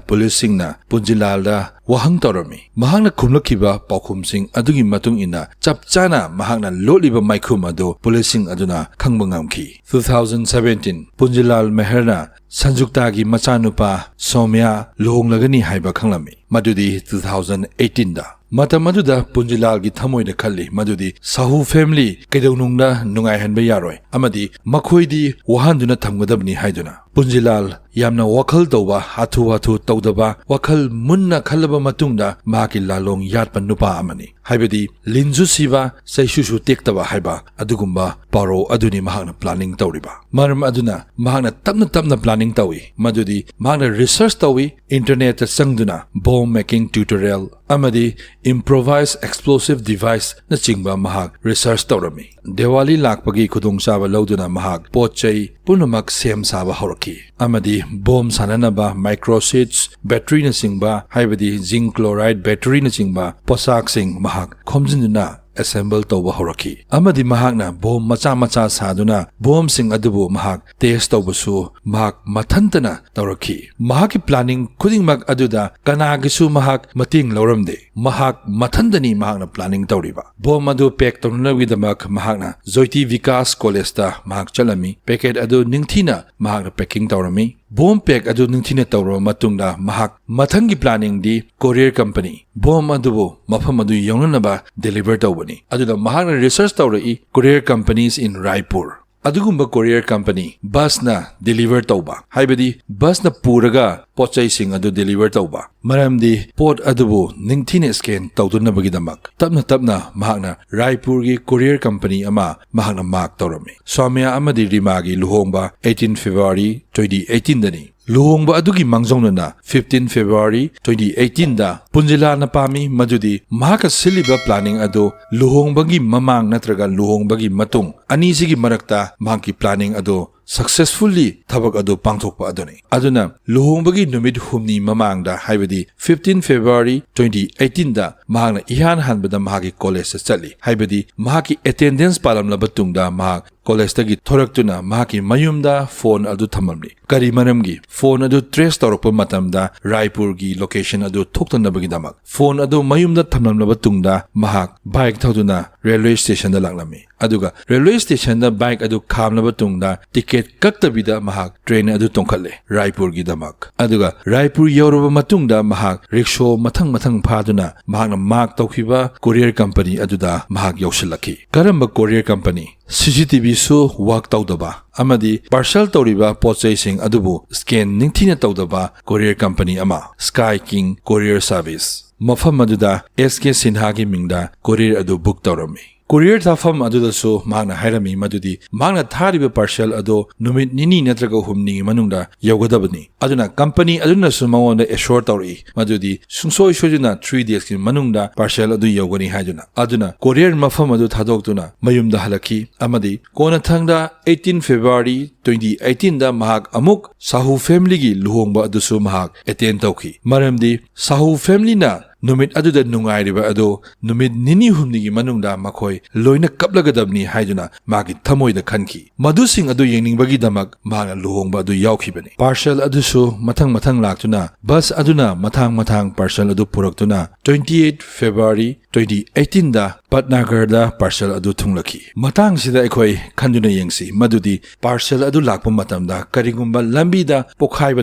ꯄꯨꯂꯤꯁꯁꯤꯡꯅ ꯄꯨꯟꯖꯤꯂꯥꯜꯗ ꯋꯥꯍꯪ ꯇꯧꯔꯝꯃꯤ꯫ ꯃꯍꯥꯛꯅ ꯈꯨꯝꯂꯛꯈꯤꯕ ꯄꯥꯎꯈꯨꯝꯁꯤꯡ ꯑꯗꯨꯒꯤ ꯃꯇꯨꯡ ꯏꯟꯅ ꯆꯞ ꯆꯥꯅ ꯃꯍꯥꯛꯅ ꯂꯣꯠꯂꯤꯕ ꯃꯥꯏꯈꯨꯝ ꯑꯗꯨ ꯄꯨꯂꯤꯁꯁꯤꯡ ꯑꯗꯨꯅ ꯈꯪꯕ ꯉꯝꯈꯤ꯫ Two thousand seventeen, ꯄꯨꯟꯖꯤꯂꯥꯜ ꯃꯦꯍꯔꯅ ꯁꯟꯖꯨꯛꯇꯥꯒꯤ ꯃꯆꯥꯅꯨꯄꯥ ꯁꯣꯃ꯭ꯌꯥ ꯂꯨꯍꯣꯡꯂꯒꯅꯤ ꯍꯥꯏꯕ ꯈꯪꯂꯝꯃꯤ, ꯃꯗꯨꯗꯤ two thousand eighteen ꯗ꯫ ꯃꯇꯝ ꯑꯗꯨꯗ ꯄꯨꯟꯖꯤꯂꯥꯜꯒꯤ ꯊꯃꯣꯏꯗ ꯈꯜꯂꯤ ꯃꯗꯨꯗꯤ ꯁꯥꯍꯨ family ꯀꯩꯗꯧꯅꯨꯡꯗ ꯅꯨꯡꯉꯥꯏꯍꯟꯕ ꯌꯥꯔꯣꯏ ꯑꯃꯗꯤ ꯃꯈꯣꯏꯗꯤ ꯋꯥꯍꯟꯗꯨꯅ ꯊꯝꯒꯗꯕꯅꯤ ꯍꯥꯏꯗꯨꯅ꯫ ꯄꯨꯟꯖꯤꯂꯥꯜ ꯌꯥꯝꯅ ꯋꯥꯈꯜ ꯇꯧꯕ, ꯍꯥꯊꯨ ꯍꯥꯊꯨ ꯇꯧꯗꯕ, ꯋꯥꯈꯜ ꯃꯨꯟꯅ ꯈꯜꯂꯕ ꯃꯇꯨꯡꯗ ꯃꯍꯥꯛꯀꯤ ꯂꯥꯂꯣꯡ ꯌꯥꯠꯄ ꯅꯨꯄꯥ ꯑꯃꯅꯤ꯫ ꯍꯥꯏꯕꯗꯤ ꯂꯤꯟꯁꯨ ꯁꯤꯕ, ꯆꯩꯁꯨꯁꯨ ꯇꯦꯛꯇꯕ ꯍꯥꯏꯕ ꯑꯗꯨꯒꯨꯝꯕ ꯄꯥꯎꯔꯧ ꯑꯗꯨꯅꯤ ꯃꯍꯥꯛꯅ planning ꯇꯧꯔꯤꯕ꯫ ꯃꯔꯝ ꯑꯗꯨꯅ ꯃꯍꯥꯛꯅ ꯇꯞꯅ ꯇꯞꯅ planning ꯇꯧꯏ, ꯃꯗꯨꯗꯤ ꯃꯍꯥꯛꯅ research ꯇꯧꯏ, internetꯇ ꯆꯪꯗꯨꯅ bomb making tutorial ꯑꯃꯗꯤ improvise explosive deviceꯅꯆꯤꯡꯕ ꯃꯍꯥꯛ research ꯇꯧꯔꯝꯃꯤ꯫ ꯗꯤꯋꯥꯂꯤ ꯂꯥꯛꯄꯒꯤ ꯈꯨꯗꯣꯡꯆꯥꯕ ꯂꯧꯗꯨꯅ ꯃꯍꯥꯛ ꯄꯣꯠ ꯆꯩ ꯄꯨꯝꯅꯃꯛ ꯁꯦꯝ ꯁꯥꯕ ꯍꯧꯔꯛꯈꯤ ꯑꯃꯗꯤ bomb ꯁꯥꯅꯅꯕ micro sheets batteryꯅꯆꯤꯡꯕ, ꯍꯥꯏꯕꯗꯤ zinc chloride batteryꯅꯆꯤꯡꯕ ꯄꯣꯠꯁꯥꯛꯁꯤꯡ ꯃꯍꯥꯛ ꯈꯣꯝꯖꯤꯟꯗꯨꯅ assemble ꯇꯧꯕ ꯍꯧꯔꯛꯈꯤ ꯑꯃꯗꯤ ꯃꯍꯥꯛꯅ bomb ꯃꯆꯥ ꯃꯆꯥ ꯁꯥꯗꯨꯅ bombꯁꯤꯡ ꯑꯗꯨꯕꯨ ꯃꯍꯥꯛ test ꯇꯧꯕꯁꯨ ꯃꯍꯥꯛ ꯃꯊꯟꯇꯅ ꯇꯧꯔꯛꯈꯤ꯫ ꯃꯍꯥꯛꯀꯤ planning ꯈꯨꯗꯤꯡꯃꯛ ꯑꯗꯨꯗ ꯀꯅꯥꯒꯤꯁꯨ ꯃꯍꯥꯛ ꯃꯇꯦꯡ ꯂꯧꯔꯝꯗꯦ꯫ ꯃꯍꯥꯛ ꯃꯊꯟꯇꯅꯤ ꯃꯍꯥꯛꯅ planning ꯇꯧꯔꯤꯕ꯫ Bomb ꯑꯗꯨ pack ꯇꯧꯅꯅꯕꯒꯤꯗꯃꯛ ꯃꯍꯥꯛꯅ ꯖꯣꯏꯇꯤ ꯕꯤꯀꯥꯁ collegeꯇ ꯃꯍꯥꯛ ꯆꯠꯂꯝꯃꯤ꯫ Packet ꯑꯗꯨ ꯅꯤꯡꯊꯤꯅ ꯃꯍꯥꯛꯅ packing ꯇꯧꯔꯝꯃꯤ꯫ Bomb pack ꯑꯗꯨ ꯅꯤꯡꯊꯤꯅ ꯇꯧꯔꯕ ꯃꯇꯨꯡꯗ ꯃꯍꯥꯛ ꯃꯊꯪꯒꯤ planningꯗꯤ courier company, bomb ꯑꯗꯨꯕꯨ ꯃꯐꯝ ꯑꯗꯨ ꯌꯧꯅꯅꯕ deliver ꯇꯧꯕꯅꯤ꯫ ꯑꯗꯨꯅ ꯃꯍꯥꯛꯅ research ꯇꯧꯔꯛꯏ courier companies in Raipur꯫ ꯑꯗꯨꯒꯨꯝꯕ courier company busꯅ deliver ꯇꯧꯕ, ꯍꯥꯏꯕꯗꯤ busꯅ ꯄꯨꯔꯒ ꯄꯣꯠ ꯆꯩꯁꯤꯡ ꯑꯗꯨ deliver ꯇꯧꯕ, ꯃꯔꯝꯗꯤ ꯄꯣꯠ ꯑꯗꯨꯕꯨ ꯅꯤꯡꯊꯤꯅ scan ꯇꯧꯗꯅꯕꯒꯤꯗꯃꯛ ꯇꯞꯅ ꯇꯞꯅ ꯃꯍꯥꯛꯅ ꯔꯥꯏꯄꯨꯔꯒꯤ courier company ꯑꯃ ꯃꯍꯥꯛꯅ mark ꯇꯧꯔꯝꯃꯤ꯫ ꯁ꯭ꯋꯥꯃꯤꯌꯥ ꯑꯃꯗꯤ ꯔꯤꯃꯥꯒꯤ ꯂꯨꯍꯣꯡꯕ eighteen February twenty eighteenꯗꯅꯤ꯫ ꯂꯨꯍꯣꯡꯕ ꯑꯗꯨꯒꯤ ꯃꯥꯡꯖꯧꯅꯅ fifteen February twenty eighteenꯗ ꯄꯨꯟꯖꯤꯂꯥꯅ ꯄꯥꯝꯃꯤ ꯃꯗꯨꯗꯤ ꯃꯍꯥꯛꯀ ꯁꯤꯜꯂꯤꯕ planning ꯑꯗꯨ ꯂꯨꯍꯣꯡꯕꯒꯤ ꯃꯃꯥꯡ ꯅꯠꯇ꯭ꯔꯒ ꯂꯨꯍꯣꯡꯕꯒꯤ ꯃꯇꯨꯡ ꯑꯅꯤꯁꯤꯒꯤ ꯃꯔꯛꯇ ꯃꯍꯥꯛꯀꯤ planning ꯑꯗꯨ successfully ꯊꯕꯛ ꯑꯗꯨ ꯄꯥꯡꯊꯣꯛꯄ ꯑꯗꯨꯅꯤ꯫ ꯑꯗꯨꯅ ꯂꯨꯍꯣꯡꯕꯒꯤ ꯅꯨꯃꯤꯠ ꯍꯨꯝꯅꯤ ꯃꯃꯥꯡꯗ, ꯍꯥꯏꯕꯗꯤ fifteen February twenty eighteenꯗ ꯃꯍꯥꯛꯅ ꯏꯍꯥꯟ ꯍꯥꯟꯕꯗ ꯃꯍꯥꯛꯀꯤ collegeꯇ ꯆꯠꯂꯤ, ꯍꯥꯏꯕꯗꯤ ꯃꯍꯥꯛꯀꯤ attendance ꯄꯥꯜꯂꯝꯂꯕ ꯇꯨꯡꯗ ꯃꯍꯥꯛ collegeꯇꯒꯤ ꯊꯣꯔꯛꯇꯨꯅ ꯃꯍꯥꯛꯀꯤ ꯃꯌꯨꯝꯗ phone ꯑꯗꯨ ꯊꯝꯂꯝꯂꯤ꯫ ꯀꯔꯤ ꯃꯔꯝꯒꯤ? Phone ꯑꯗꯨ trace ꯇꯧꯔꯛꯄ ꯃꯇꯝꯗ ꯔꯥꯏꯄꯨꯔꯒꯤ location ꯑꯗꯨ ꯊꯣꯛꯇꯅꯕꯒꯤꯗꯃꯛ꯫ Phone ꯑꯗꯨ ꯃꯌꯨꯝꯗ ꯊꯝꯂꯝꯂꯕ ꯇꯨꯡꯗ ꯃꯍꯥꯛ bike ꯊꯧꯗꯨꯅ railway stationꯗ ꯂꯥꯛꯂꯝꯃꯤ꯫ ꯑꯗꯨꯒ ꯔꯦꯜꯋꯦ ꯁ꯭ꯇꯦꯁꯟꯗ ꯕꯥꯏꯛ ꯑꯗꯨ ꯈꯥꯝꯂꯕ ꯇꯨꯡꯗ ꯇꯤꯀꯦꯠ ꯀꯛꯇꯕꯤꯗ ꯃꯍꯥꯛ ꯇ꯭ꯔꯦꯟ ꯑꯗꯨ ꯇꯣꯡꯈꯠꯂꯦ ꯔꯥꯏꯄꯨꯔꯒꯤꯗꯃꯛ꯫ ꯑꯗꯨꯒ ꯔꯥꯏꯄꯨꯔ ꯌꯧꯔꯕ ꯃꯇꯨꯡꯗ ꯃꯍꯥꯛ ꯔꯤꯛꯁꯣ ꯃꯊꯪ ꯃꯊꯪ ꯐꯥꯗꯨꯅ ꯃꯍꯥꯛꯅ ꯃꯥꯔꯛ ꯇꯧꯈꯤꯕ ꯀꯣꯔꯤꯌꯔ ꯀꯝꯄꯅꯤ ꯑꯗꯨꯗ ꯃꯍꯥꯛ ꯌꯧꯁꯤꯜꯂꯛꯈꯤ꯫ ꯀꯔꯝꯕ ꯀꯣꯔꯤꯌꯔ ꯀꯝꯄꯅꯤ? ꯁꯤ ꯁꯤ ꯇꯤ ꯚꯤꯁꯨ ꯋꯥꯛ ꯇꯧꯗꯕ ꯑꯃꯗꯤ ꯄꯥꯔꯁꯦꯜ ꯇꯧꯔꯤꯕ ꯄꯣꯠ ꯆꯩꯁꯤꯡ ꯑꯗꯨꯕꯨ ꯁ꯭ꯀꯦꯟ ꯅꯤꯡꯊꯤꯅ ꯇꯧꯗꯕ ꯀꯣꯔꯤꯌꯔ ꯀꯝꯄꯅꯤ ꯑꯃ, ꯁ꯭ꯀꯥꯏ ꯀꯤꯡ ꯀꯣꯔꯤꯌꯔ ꯁꯥꯔꯚꯤꯁ꯫ ꯃꯐꯝ ꯑꯗꯨꯗ ꯑꯦꯁ ꯀꯦ ꯁꯤꯟꯍꯥꯒꯤ ꯃꯤꯡꯗ ꯀꯣꯔꯤꯌꯔ ꯑꯗꯨ ꯕꯨꯛ ꯇꯧꯔꯝꯃꯤ꯫ ꯀꯣꯔꯤꯌꯔ ꯊꯥꯐꯝ ꯑꯗꯨꯗꯁꯨ ꯃꯍꯥꯛꯅ ꯍꯥꯏꯔꯝꯃꯤ ꯃꯗꯨꯗꯤ ꯃꯍꯥꯛꯅ ꯊꯥꯔꯤꯕ ꯄꯥꯔꯁꯦꯜ ꯑꯗꯨ ꯅꯨꯃꯤꯠ ꯅꯤꯅꯤ ꯅꯠꯇ꯭ꯔꯒ ꯍꯨꯝꯅꯤꯒꯤ ꯃꯅꯨꯡꯗ ꯌꯧꯒꯗꯕꯅꯤ꯫ ꯑꯗꯨꯅ ꯀꯝꯄꯅꯤ ꯑꯗꯨꯅꯁꯨ ꯃꯉꯣꯟꯗ ꯑꯦꯁꯣꯔ ꯇꯧꯔꯛꯏ ꯃꯗꯨꯗꯤ ꯁꯨꯡꯁꯣꯏ ꯁꯣꯏꯗꯅ ꯊ꯭ꯔꯤ ꯗꯦꯖꯀꯤ ꯃꯅꯨꯡꯗ ꯄꯥꯔꯁꯦꯜ ꯑꯗꯨ ꯌꯧꯒꯅꯤ ꯍꯥꯏꯗꯨꯅ꯫ ꯑꯗꯨꯅ ꯀꯣꯔꯤꯌꯔ ꯃꯐꯝ ꯑꯗꯨ ꯊꯥꯗꯣꯛꯇꯨꯅ ꯃꯌꯨꯝꯗ ꯍꯜꯂꯛꯈꯤ ꯑꯃꯗꯤ ꯀꯣꯟꯅꯊꯪꯗ eighteen February twenty eighteenꯗ ꯃꯍꯥꯛ ꯑꯃꯨꯛ ꯁꯥꯍꯨ ꯐꯦꯃꯤꯂꯤꯒꯤ ꯂꯨꯍꯣꯡꯕ ꯑꯗꯨꯁꯨ ꯃꯍꯥꯛ ꯑꯦꯇꯦꯟ ꯇꯧꯈꯤ꯫ ꯃꯔꯝꯗꯤ ꯁꯥꯍꯨ ꯐꯦꯃꯤꯂꯤꯅ ꯅꯨꯃꯤꯠ ꯑꯗꯨꯗ ꯅꯨꯡꯉꯥꯏꯔꯤꯕ ꯑꯗꯨ ꯅꯨꯃꯤꯠ ꯅꯤꯅꯤ ꯍꯨꯝꯅꯤꯒꯤ ꯃꯅꯨꯡꯗ ꯃꯈꯣꯏ ꯂꯣꯏꯅ ꯀꯞꯂꯒꯗꯕꯅꯤ ꯍꯥꯏꯗꯨꯅ ꯃꯥꯒꯤ ꯊꯃꯣꯏꯗ ꯈꯟꯈꯤ꯫ ꯃꯗꯨꯁꯤꯡ ꯑꯗꯨ ꯌꯦꯡꯅꯤꯡꯕꯒꯤꯗꯃꯛ ꯃꯍꯥꯛꯅ ꯂꯨꯍꯣꯡꯕ ꯑꯗꯨ ꯌꯥꯎꯈꯤꯕꯅꯤ꯫ ꯄꯥꯔꯁꯦꯜ ꯑꯗꯨꯁꯨ ꯃꯊꯪ ꯃꯊꯪ ꯂꯥꯛꯇꯨꯅ ꯕꯁ ꯑꯗꯨꯅ ꯃꯊꯥꯡ ꯃꯊꯥꯡ ꯄꯥꯔꯁꯦꯜ ꯑꯗꯨ ꯄꯨꯔꯛꯇꯨꯅ twenty eight February twenty eighteenꯗ ꯄꯠꯅꯥꯒꯔꯗ ꯄꯥꯔꯁꯦꯜ ꯑꯗꯨ ꯊꯨꯡꯂꯛꯈꯤ꯫ ꯃꯇꯥꯡꯁꯤꯗ ꯑꯩꯈꯣꯏ ꯈꯟꯗꯨꯅ ꯌꯦꯡꯁꯤ ꯃꯗꯨꯗꯤ ꯄꯥꯔꯁꯦꯜ ꯑꯗꯨ ꯂꯥꯛꯄ ꯃꯇꯝꯗ ꯀꯔꯤꯒꯨꯝꯕ ꯂꯝꯕꯤꯗ ꯄꯣꯈꯥꯏꯕ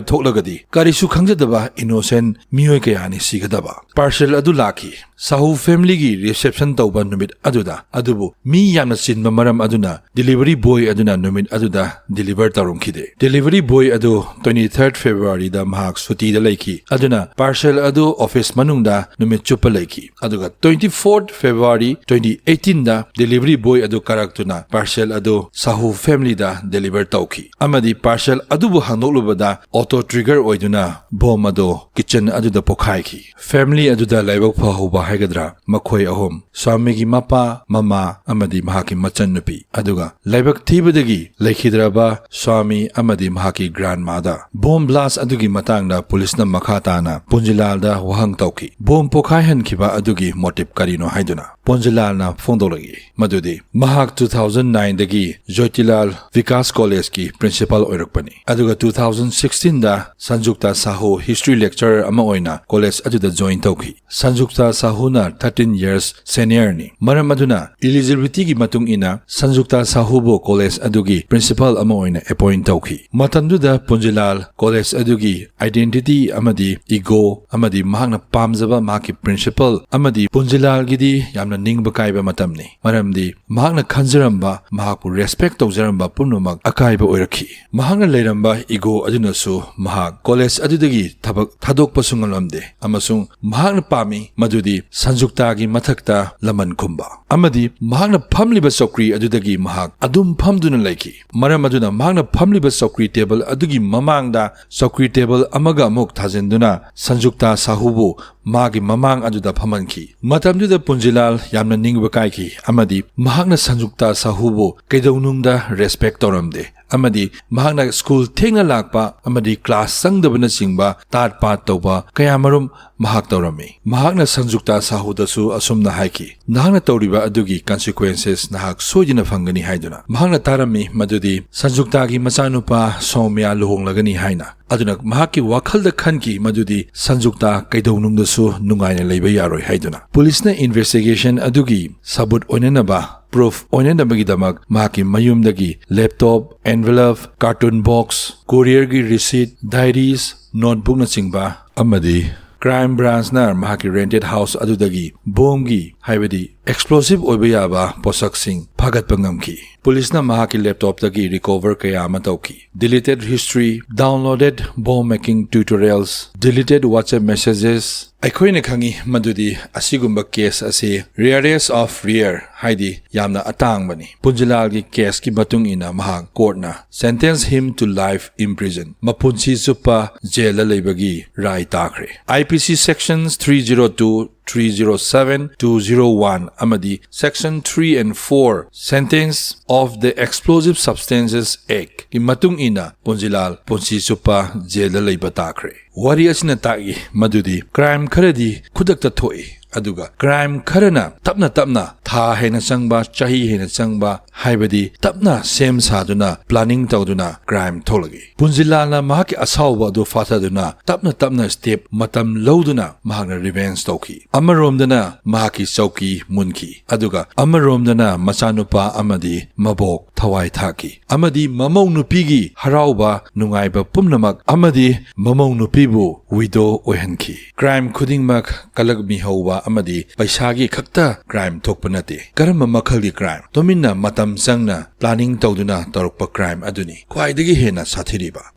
ꯊꯣꯛꯂꯒꯗꯤ ꯀꯔꯤꯁꯨ ꯈꯪꯖꯗꯕ ꯏꯅꯣꯁꯦꯟ ꯃꯤꯑꯣꯏ ꯀꯌꯥꯅꯤ ꯁꯤꯒꯗꯕ꯫ ꯄꯥꯔꯁꯦꯜ ꯑꯗꯨ ꯂꯥꯛꯈꯤ꯫ ꯁꯥꯍꯨ ꯐꯦꯃꯤꯂꯤꯒꯤ ꯔꯤꯁꯦꯞꯁꯟ ꯇꯧꯕ ꯅꯨꯃꯤꯠ ꯑꯗꯨꯗ, ꯑꯗꯨꯕꯨ ꯃꯤ ꯌꯥꯝꯅ ꯆꯤꯟꯕ ꯃꯔꯝ ꯑꯗꯨꯅ ꯗꯦꯂꯤꯚꯔꯤ ꯕꯣꯏ ꯑꯗꯨꯅ ꯅꯨꯃꯤꯠ ꯑꯗꯨꯗ ꯗꯦꯂꯤꯚꯔ ꯇꯧꯔꯝꯈꯤꯗꯦ꯫ ꯗꯦꯂꯤꯚꯔꯤ ꯕꯣꯏ ꯑꯗꯨ twenty third Februaryꯗ ꯃꯍꯥꯛ ꯁꯨꯇꯤꯗ ꯂꯩꯈꯤ, ꯑꯗꯨꯅ ꯄꯥꯔꯁꯦꯜ ꯑꯗꯨ ꯑꯣꯐꯤꯁ ꯃꯅꯨꯡꯗ ꯅꯨꯃꯤꯠ ꯆꯨꯞꯄ ꯂꯩꯈꯤ꯫ ꯑꯗꯨꯒ twenty fourth February twenty eighteenꯗ ꯗꯦꯂꯤꯚꯔꯤ ꯕꯣꯏ ꯑꯗꯨ ꯀꯥꯔꯛꯇꯨꯅ ꯄꯥꯔꯁꯦꯜ ꯑꯗꯨ ꯁꯥꯍꯨ ꯐꯦꯃꯤꯂꯤꯗ ꯗꯦꯂꯤꯚꯔ ꯇꯧꯈꯤ ꯑꯃꯗꯤ ꯄꯥꯔꯁꯦꯜ ꯑꯗꯨꯕꯨ ꯍꯥꯡꯗꯣꯛꯂꯨꯕꯗ ꯑꯣꯇꯣ ꯇ꯭ꯔꯤꯒꯔ ꯑꯣꯏꯗꯨꯅ ꯕꯣꯝ ꯑꯗꯨ ꯀꯤꯆꯟ ꯑꯗꯨꯗ ꯄꯣꯈꯥꯏꯈꯤ꯫ ꯐꯦꯃꯤꯂꯤ ꯑꯗꯨꯗ ꯂꯥꯏꯕꯛ ꯐꯍꯧꯕ ꯍꯥꯏꯒꯗ꯭ꯔꯥ, ꯃꯈꯣꯏ ꯑꯍꯨꯝ, ꯁ꯭ꯋꯥꯃꯤꯒꯤ ꯃꯄꯥ, ꯃꯃꯥ ꯑꯃꯗꯤ ꯃꯍꯥꯛꯀꯤ ꯃꯆꯟꯅꯨꯄꯤ, ꯑꯗꯨꯒ ꯂꯥꯏꯕꯛ ꯊꯤꯕꯗꯒꯤ ꯂꯩꯈꯤꯗ꯭ꯔꯕ ꯁ꯭ꯋꯥꯃꯤ ꯑꯃꯗꯤ ꯃꯍꯥꯛꯀꯤ ꯒ꯭ꯔꯥꯟꯃꯥꯗ꯫ ꯕꯣꯝ ꯕ꯭ꯂꯥꯁ ꯑꯗꯨꯒꯤ ꯃꯇꯥꯡꯗ ꯄꯨꯂꯤꯁꯅ ꯃꯈꯥ ꯇꯥꯅ ꯄꯨꯟꯖꯤꯂꯥꯜꯗ ꯋꯥꯍꯪ ꯇꯧꯈꯤ, ꯕꯣꯝ ꯄꯣꯈꯥꯏꯍꯟꯈꯤꯕ ꯑꯗꯨꯒꯤ ꯃꯣꯇꯤꯞ ꯀꯔꯤꯅꯣ ꯍꯥꯏꯗꯨꯅ꯫ ꯄꯣꯟꯖꯤꯂꯥꯜꯅ ꯐꯣꯡꯗꯣꯛꯂꯛꯏ ꯃꯗꯨꯗꯤ ꯃꯍꯥꯛ two thousand nine ꯗꯒꯤ ꯖꯣꯏꯇꯤꯂꯥꯜ ꯕꯤꯀꯥꯁ ꯀꯣꯂꯦꯖꯀꯤ ꯄ꯭ꯔꯤꯟꯁꯤꯄꯥꯜ ꯑꯣꯏꯔꯛꯄꯅꯤ, ꯑꯗꯨꯒ two thousand sixteen ꯗ ꯁꯟꯖꯨꯛꯇꯥ ꯁꯥꯍꯨ ꯍꯤꯁꯇ꯭ꯔꯤ ꯂꯦꯛꯆꯔꯔ ꯑꯃ ꯑꯣꯏꯅ ꯀꯣꯂꯦꯖ ꯑꯗꯨꯗ ꯖꯣꯏꯟ ꯇꯧꯈꯤ꯫ ꯁꯟꯖꯨꯛꯇꯥ ꯁꯥꯍꯨꯅ thirteen years seniorꯅꯤ꯫ ꯃꯔꯝ ꯑꯗꯨꯅ eligibilityꯒꯤ ꯃꯇꯨꯡ ꯏꯟꯅ ꯁꯟꯖꯨꯛꯇꯥ ꯁꯥꯍꯨꯕꯨ ꯀꯣꯂꯦꯖ ꯑꯗꯨꯒꯤ ꯄ꯭ꯔꯤꯟꯁꯤꯄꯥꯜ ꯑꯃ ꯑꯣꯏꯅ ꯑꯦꯄꯣꯏꯟ ꯇꯧꯈꯤ꯫ ꯃꯇꯝꯗꯨꯗ ꯄꯨꯟꯖꯤꯂꯥꯜ ꯀꯣꯂꯦꯖ ꯑꯗꯨꯒꯤ identity ꯑꯃꯗꯤ ego ꯑꯃꯗꯤ ꯃꯍꯥꯛꯅ ꯄꯥꯝꯖꯕ ꯃꯍꯥꯛꯀꯤ ꯄ꯭ꯔꯤꯟꯁꯤꯄꯜ ꯑꯃꯗꯤ ꯄꯨꯟꯖꯤꯂꯥꯜꯒꯤꯗꯤ ꯌꯥꯝꯅ ꯅꯤꯡꯕ ꯀꯥꯏꯕ ꯃꯇꯝꯅꯤ, ꯃꯔꯝꯗꯤ ꯃꯍꯥꯛꯅ ꯈꯟꯖꯔꯝꯕ, ꯃꯍꯥꯛꯄꯨ ꯔꯦꯁꯄꯦꯛ ꯇꯧꯖꯔꯝꯕ ꯄꯨꯝꯅꯃꯛ ꯑꯀꯥꯏꯕ ꯑꯣꯏꯔꯛꯈꯤ꯫ ꯃꯍꯥꯛꯅ ꯂꯩꯔꯝꯕ ego ꯑꯗꯨꯅꯁꯨ ꯃꯍꯥꯛ ꯀꯣꯂꯦꯖ ꯑꯗꯨꯗꯒꯤ ꯊꯕꯛ ꯊꯥꯗꯣꯛꯄꯁꯨ ꯉꯝꯂꯝꯗꯦ, ꯑꯃꯁꯨꯡ ꯃꯍꯥꯛꯅ ꯄꯥꯝꯃꯤ ꯃꯗꯨꯗꯤ ꯁꯟꯖꯨꯛꯇꯥꯒꯤ ꯃꯊꯛꯇ ꯂꯃꯟ ꯈꯨꯝꯕ ꯑꯃꯗꯤ ꯃꯍꯥꯛꯅ ꯐꯝꯂꯤꯕ ꯆꯧꯀ꯭ꯔꯤ ꯑꯗꯨꯗꯒꯤ ꯃꯍꯥꯛ ꯑꯗꯨꯝ ꯐꯝꯗꯨꯅ ꯂꯩꯈꯤ꯫ ꯃꯔꯝ ꯑꯗꯨꯅ ꯃꯍꯥꯛꯅ ꯐꯝꯂꯤꯕ ꯆꯧꯀ꯭ꯔꯤ ꯇꯦꯕꯜ ꯑꯗꯨꯒꯤ ꯃꯃꯥꯡꯗ ꯆꯧꯀ꯭ꯔꯤ ꯇꯦꯕꯜ ꯑꯃꯒ ꯑꯃꯨꯛ ꯊꯥꯖꯤꯟꯗꯨꯅ ꯁꯟꯖꯨꯛꯇꯥ ꯁꯥꯍꯨꯕꯨ ꯃꯥꯒꯤ ꯃꯃꯥꯡ ꯑꯗꯨꯗ ꯐꯝꯍꯟꯈꯤ꯫ ꯃꯇꯝꯗꯨꯗ ꯄꯨꯟꯖꯤꯂꯥꯜ ꯌꯥꯝꯅ ꯅꯤꯡꯕ ꯀꯥꯏꯈꯤ ꯑꯃꯗꯤ ꯃꯍꯥꯛꯅ ꯁꯟꯖꯨꯛꯇꯥ ꯁꯥꯍꯨꯕꯨ ꯀꯩꯗꯧꯅꯨꯡꯗ ꯔꯦꯁꯄꯦꯛ ꯇꯧꯔꯝꯗꯦ ꯑꯃꯗꯤ ꯃꯍꯥꯛꯅ ꯁ꯭ꯀꯨꯜ ꯊꯦꯡꯅ ꯂꯥꯛꯄ ꯑꯃꯗꯤ ꯀ꯭ꯂꯥꯁ ꯆꯪꯗꯕꯅꯆꯤꯡꯕ ꯇꯥꯠ ꯄꯥꯠ ꯇꯧꯕ ꯀꯌꯥꯃꯔꯨꯝ ꯃꯍꯥꯛ ꯇꯧꯔꯝꯃꯤ꯫ ꯃꯍꯥꯛꯅ ꯁꯟꯖꯨꯛꯇꯥ ꯁꯥꯍꯨꯗꯁꯨ ꯑꯁꯨꯝꯅ ꯍꯥꯏꯈꯤ, "ꯅꯍꯥꯛꯅ ꯇꯧꯔꯤꯕ ꯑꯗꯨꯒꯤ consequences ꯅꯍꯥꯛ ꯁꯣꯏꯗꯅ ꯐꯪꯒꯅꯤ" ꯍꯥꯏꯗꯨꯅ꯫ ꯃꯍꯥꯛꯅ ꯇꯥꯔꯝꯃꯤ ꯃꯗꯨꯗꯤ ꯁꯟꯖꯨꯛꯇꯥꯒꯤ ꯃꯆꯥꯅꯨꯄꯥ ꯁꯣꯃ꯭ꯌꯥ ꯂꯨꯍꯣꯡꯂꯒꯅꯤ ꯍꯥꯏꯅ꯫ ꯑꯗꯨꯅ ꯃꯍꯥꯛꯀꯤ ꯋꯥꯈꯜꯗ ꯈꯟꯈꯤ ꯃꯗꯨꯗꯤ ꯁꯟꯖꯨꯛꯇꯥ ꯀꯩꯗꯧꯅꯨꯡꯗꯁꯨ ꯅꯨꯡꯉꯥꯏꯅ ꯂꯩꯕ ꯌꯥꯔꯣꯏ ꯍꯥꯏꯗꯨꯅ꯫ ꯄꯨꯂꯤꯁꯅ investigation ꯑꯗꯨꯒꯤ ꯁꯕꯨꯠ ꯑꯣꯏꯅꯅꯕ, proof ꯑꯣꯏꯅꯅꯕꯒꯤꯗꯃꯛ ꯃꯍꯥꯛꯀꯤ ꯃꯌꯨꯝꯗꯒꯤ laptop, envelope, carton box, courierꯒꯤ receipt, diaries, notebookꯅꯆꯤꯡꯕ ꯑꯃꯗꯤ crime branchꯅ ꯃꯍꯥꯛꯀꯤ rented house ꯑꯗꯨꯗꯒꯤ ꯕꯣꯝꯒꯤ, ꯍꯥꯏꯕꯗꯤ explosive ꯑꯣꯏꯕ ꯌꯥꯕ ꯄꯣꯠꯁꯛꯁꯤꯡ ꯐꯥꯒꯠꯄ ꯉꯝꯈꯤ꯫ ꯄꯨꯂꯤꯁꯅ ꯃꯍꯥꯛꯀꯤ laptopꯇꯒꯤ recover ꯀꯌꯥ ꯑꯃ ꯇꯧꯈꯤ: deleted history, downloaded bomb making tutorials, deleted WhatsApp messages꯫ ꯑꯩꯈꯣꯏꯅ ꯈꯪꯏ ꯃꯗꯨꯗꯤ ꯑꯁꯤꯒꯨꯝꯕ case ꯑꯁꯤ rarest of rare, ꯍꯥꯏꯗꯤ ꯌꯥꯝꯅ ꯑꯇꯥꯡꯕꯅꯤ꯫ ꯄꯨꯟꯖꯤꯂꯥꯜꯒꯤ caseꯀꯤ ꯃꯇꯨꯡ ꯏꯟꯅ ꯃꯍꯥꯛ courtꯅ sentence him to life in prison, ꯃꯄꯨꯟꯁꯤ ꯆꯨꯞꯄ ꯖꯦꯜꯗ ꯂꯩꯕꯒꯤ ꯔꯥꯏ ꯇꯥꯈ꯭ꯔꯦ꯫ IPC sections three zero two, three zero seven, two zero one ꯑꯃꯗꯤ section three and four, sentence of the Explosive Substances Actꯀꯤ ꯃꯇꯨꯡ ꯏꯟꯅ ꯄꯨꯟꯖꯤꯂꯥꯜ ꯄꯨꯟꯁꯤ ꯆꯨꯞꯄ ꯖꯦꯜꯗ ꯂꯩꯕ ꯇꯥꯈ꯭ꯔꯦ꯫ ꯋꯥꯔꯤ ꯑꯁꯤꯅ ꯇꯥꯛꯏ ꯃꯗꯨꯗꯤ crime ꯈꯔꯗꯤ ꯈꯨꯗꯛꯇ ꯊꯣꯛꯏ, ꯑꯗꯨꯒ crime ꯈꯔꯅ ꯇꯞꯅ ꯇꯞꯅ, ꯊꯥ ꯍꯦꯟꯅ ꯆꯪꯕ, ꯆꯍꯤ ꯍꯦꯟꯅ ꯆꯪꯕ, ꯍꯥꯏꯕꯗꯤ ꯇꯞꯅ ꯁꯦꯝ ꯁꯥꯗꯨꯅ, planning ꯇꯧꯗꯨꯅ crime ꯊꯣꯛꯂꯛꯏ꯫ ꯄꯨꯟꯖꯤꯂꯥꯜꯅ ꯃꯍꯥꯛꯀꯤ ꯑꯁꯥꯎꯕ ꯑꯗꯨ ꯐꯥꯊꯗꯨꯅ ꯇꯞꯅ ꯇꯞꯅ step, ꯃꯇꯝ ꯂꯧꯗꯨꯅ ꯃꯍꯥꯛꯅ revenge ꯇꯧꯈꯤ꯫ ꯑꯃꯔꯣꯝꯗꯅ ꯃꯍꯥꯛꯀꯤ ꯆꯧꯀꯤ ꯃꯨꯟꯈꯤ, ꯑꯗꯨꯒ ꯑꯃꯔꯣꯝꯗꯅ ꯃꯆꯥꯅꯨꯄꯥ ꯑꯃꯗꯤ ꯃꯕꯣꯛ ꯊꯋꯥꯏ ꯊꯥꯈꯤ, ꯑꯃꯗꯤ ꯃꯃꯧ ꯅꯨꯄꯤꯒꯤ ꯍꯔꯥꯎꯕ ꯅꯨꯡꯉꯥꯏꯕ ꯄꯨꯝꯅꯃꯛ, ꯑꯃꯗꯤ ꯃꯃꯧ ꯅꯨꯄꯤꯕꯨ widow ꯑꯣꯏꯍꯟꯈꯤ꯫ Crime ꯈꯨꯗꯤꯡꯃꯛ ꯀꯂꯛꯃꯤꯍꯧꯕ ꯑꯃꯗꯤ ꯄꯩꯁꯥꯒꯤ ꯈꯛꯇ crime ꯊꯣꯛꯄ ꯅꯠꯇꯦ꯫ ꯀꯔꯝꯕ ꯃꯈꯜꯒꯤ crime? ꯇꯨꯃꯤꯟꯅ ꯃꯇꯝ ꯆꯪꯅ planning ꯇꯧꯗꯨꯅ ꯇꯧꯔꯛꯄ crime ꯑꯗꯨꯅꯤ ꯈ꯭ꯋꯥꯏꯗꯒꯤ ꯍꯦꯟꯅ ꯁꯥꯊꯤꯔꯤꯕ꯫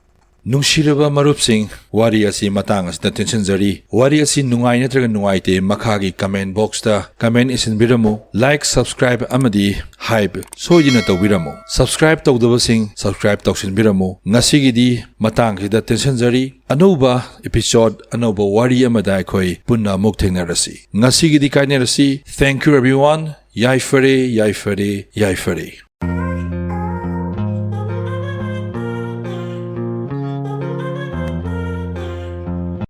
ꯅꯨꯡꯁꯤꯔꯕ ꯃꯔꯨꯞꯁꯤꯡ, ꯋꯥꯔꯤ ꯑꯁꯤ ꯃꯇꯥꯡ ꯑꯁꯤꯗ ꯇꯦꯟꯁꯤꯟꯖꯔꯤ꯫ ꯋꯥꯔꯤ ꯑꯁꯤ ꯅꯨꯡꯉꯥꯏ ꯅꯠꯇ꯭ꯔꯒ ꯅꯨꯡꯉꯥꯏꯇꯦ, ꯃꯈꯥꯒꯤ comment box ꯇ comment ꯏꯁꯤꯟꯕꯤꯔꯝꯃꯨ꯫ Like, subscribe ꯑꯃꯗꯤ hype ꯁꯣꯏꯗꯅ ꯇꯧꯕꯤꯔꯝꯃꯨ꯫ Subscribe ꯇꯧꯗꯕꯁꯤꯡ subscribe ꯇꯧꯁꯤꯟꯕꯤꯔꯝꯃꯨ꯫ ꯉꯁꯤꯒꯤꯗꯤ ꯃꯇꯥꯡꯁꯤꯗ ꯇꯦꯟꯁꯤꯟꯖꯔꯤ꯫ ꯑꯅꯧꯕ episode, ꯑꯅꯧꯕ ꯋꯥꯔꯤ ꯑꯃꯗ ꯑꯩꯈꯣꯏ ꯄꯨꯟꯅ ꯑꯃꯨꯛ ꯊꯦꯡꯅꯔꯁꯤ꯫ ꯉꯁꯤꯒꯤꯗꯤ ꯀꯥꯏꯅꯔꯁꯤ꯫ Thank you everyone. ꯌꯥꯏꯐꯔꯦ, ꯌꯥꯏꯐꯔꯦ, ꯌꯥꯏꯐꯔꯦ꯫